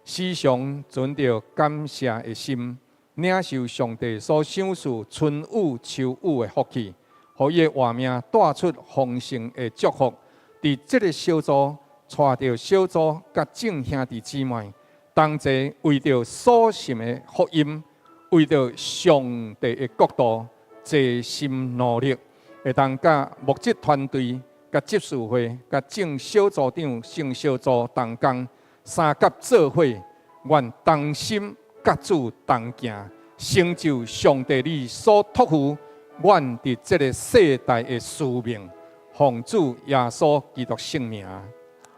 時常存著感謝的心，領受上帝所賞賜春雨秋雨的福氣，予伊的活命帶出豐盛的祝福。佇這个小組，帶著小組佮眾兄弟姊妹同齊為著所信的福音，為著上帝的國度，齊心努力，會當佮牧職團隊、佮執事會、佮眾小組長、聖小組同工相佮做伙，願同心佮主同行，成就上帝你所託付阮佇這个世代的使命，奉主耶穌基督聖名，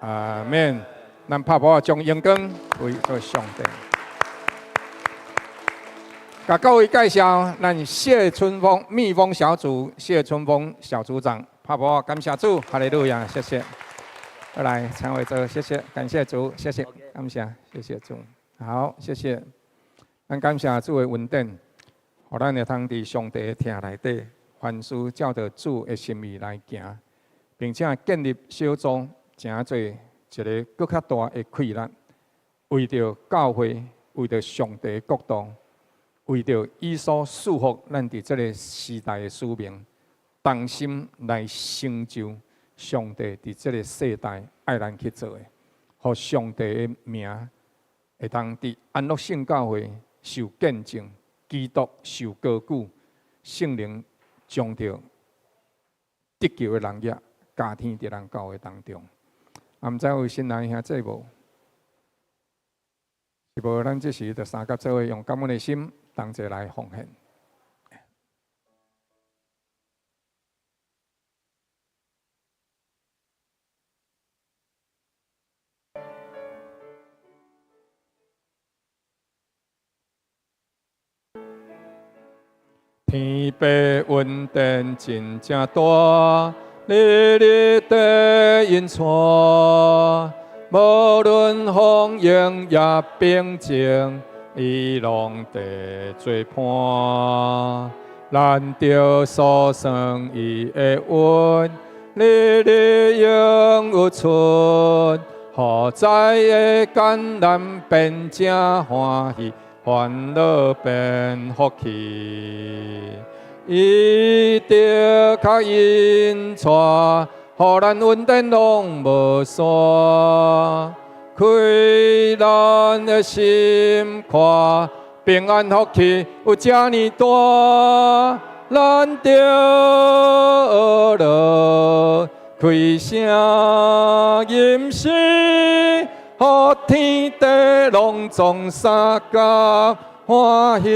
阿們。咱拍噗仔將榮光歸予上帝。共各位介紹，咱謝春風蜜蜂小組謝春風小組長，拍噗仔感謝主，哈利路亞，謝謝。來，陳偉哲，謝謝，感謝主，謝謝，感謝，謝謝主，好，謝謝。咱感謝主的恩典，予咱會通佇上帝的疼內底，凡事照著主的心意來行，並且建立小組，成做一个閣較大的氣力，為著教會，為著上帝的國度，為著伊所賜予咱佇這个時代的使命，同心來成就上帝佇這个世代愛咱去做的，予上帝的名會當佇安樂聖教會受見證，基督受高舉，聖靈將著得救的人也加添佇咱教會當中。啊，毋知有新來兄姊無？是無？咱這時就三甲做伙用感恩的心同齊來奉獻。天父恩典真正大，日日地引帶，無論風湧抑平靜，伊攏佇做伴。咱著數算伊的恩，日日永有存，予災的艱難變成歡喜，煩惱變福氣。伊的確引帶，予咱恩典攏無散，開咱的心肝，平安福氣有遮爾大，咱著學樂，開聲吟詩，予天地攏總相佮歡喜。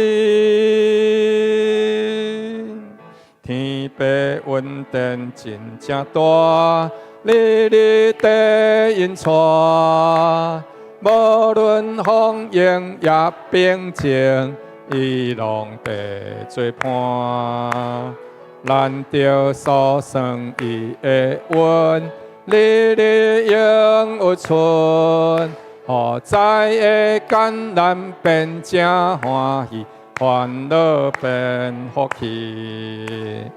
天父恩典真正大，日日地引帶，無論風湧抑平靜，伊攏佇做伴。咱著數算伊的恩，日日永有存，予災的艱難變成歡喜，煩惱變福氣。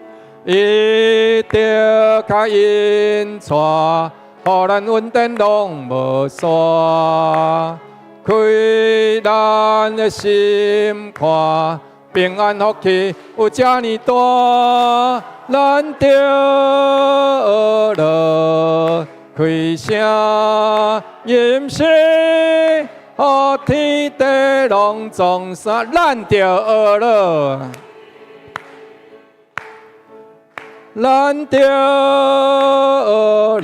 伊的確引帶，予咱恩典攏無散，開咱的心肝，平安福氣有遮爾大，咱著學樂，開聲吟詩，予天地攏總相，咱著學樂，咱著學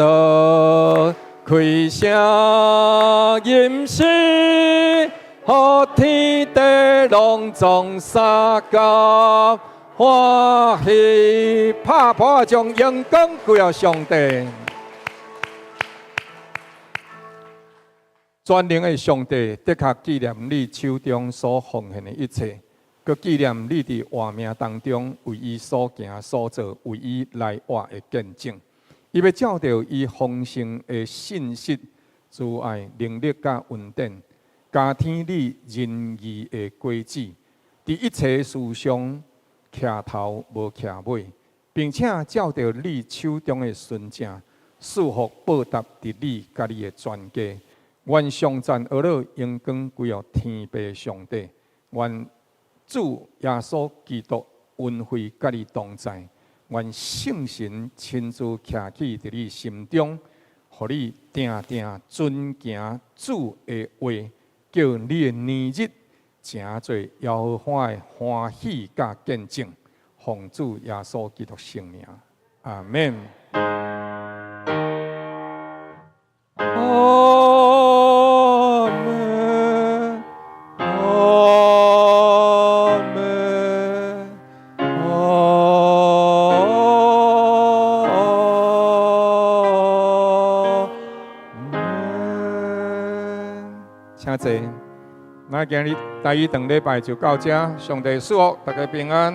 樂，開聲吟詩，予天地攏總相佮歡喜，拍噗仔將榮光歸予上帝。全能的上帝的確紀念你手中所奉獻的一切，閣紀念你佇活命當中為伊所行所做、為伊來活的見證。伊欲照著伊豐盛的信實、慈愛、能力佮恩典，加添你仁義的果子，佇一切事上徛頭無徛尾，並且照著你手中的純正，賜福報答佇你佮你的全家。願頌讚呵咾榮光歸予天父上帝，願主耶穌基督恩惠佮你同在，願聖神親自徛起佇你心中，予你定定遵行主的話，叫你的年日成做耶和華的歡喜佮見證，奉主耶穌基督聖名，阿們。阿們，阿們，阿請坐。咱今日台語堂禮拜就到這，上帝賜福大家平安。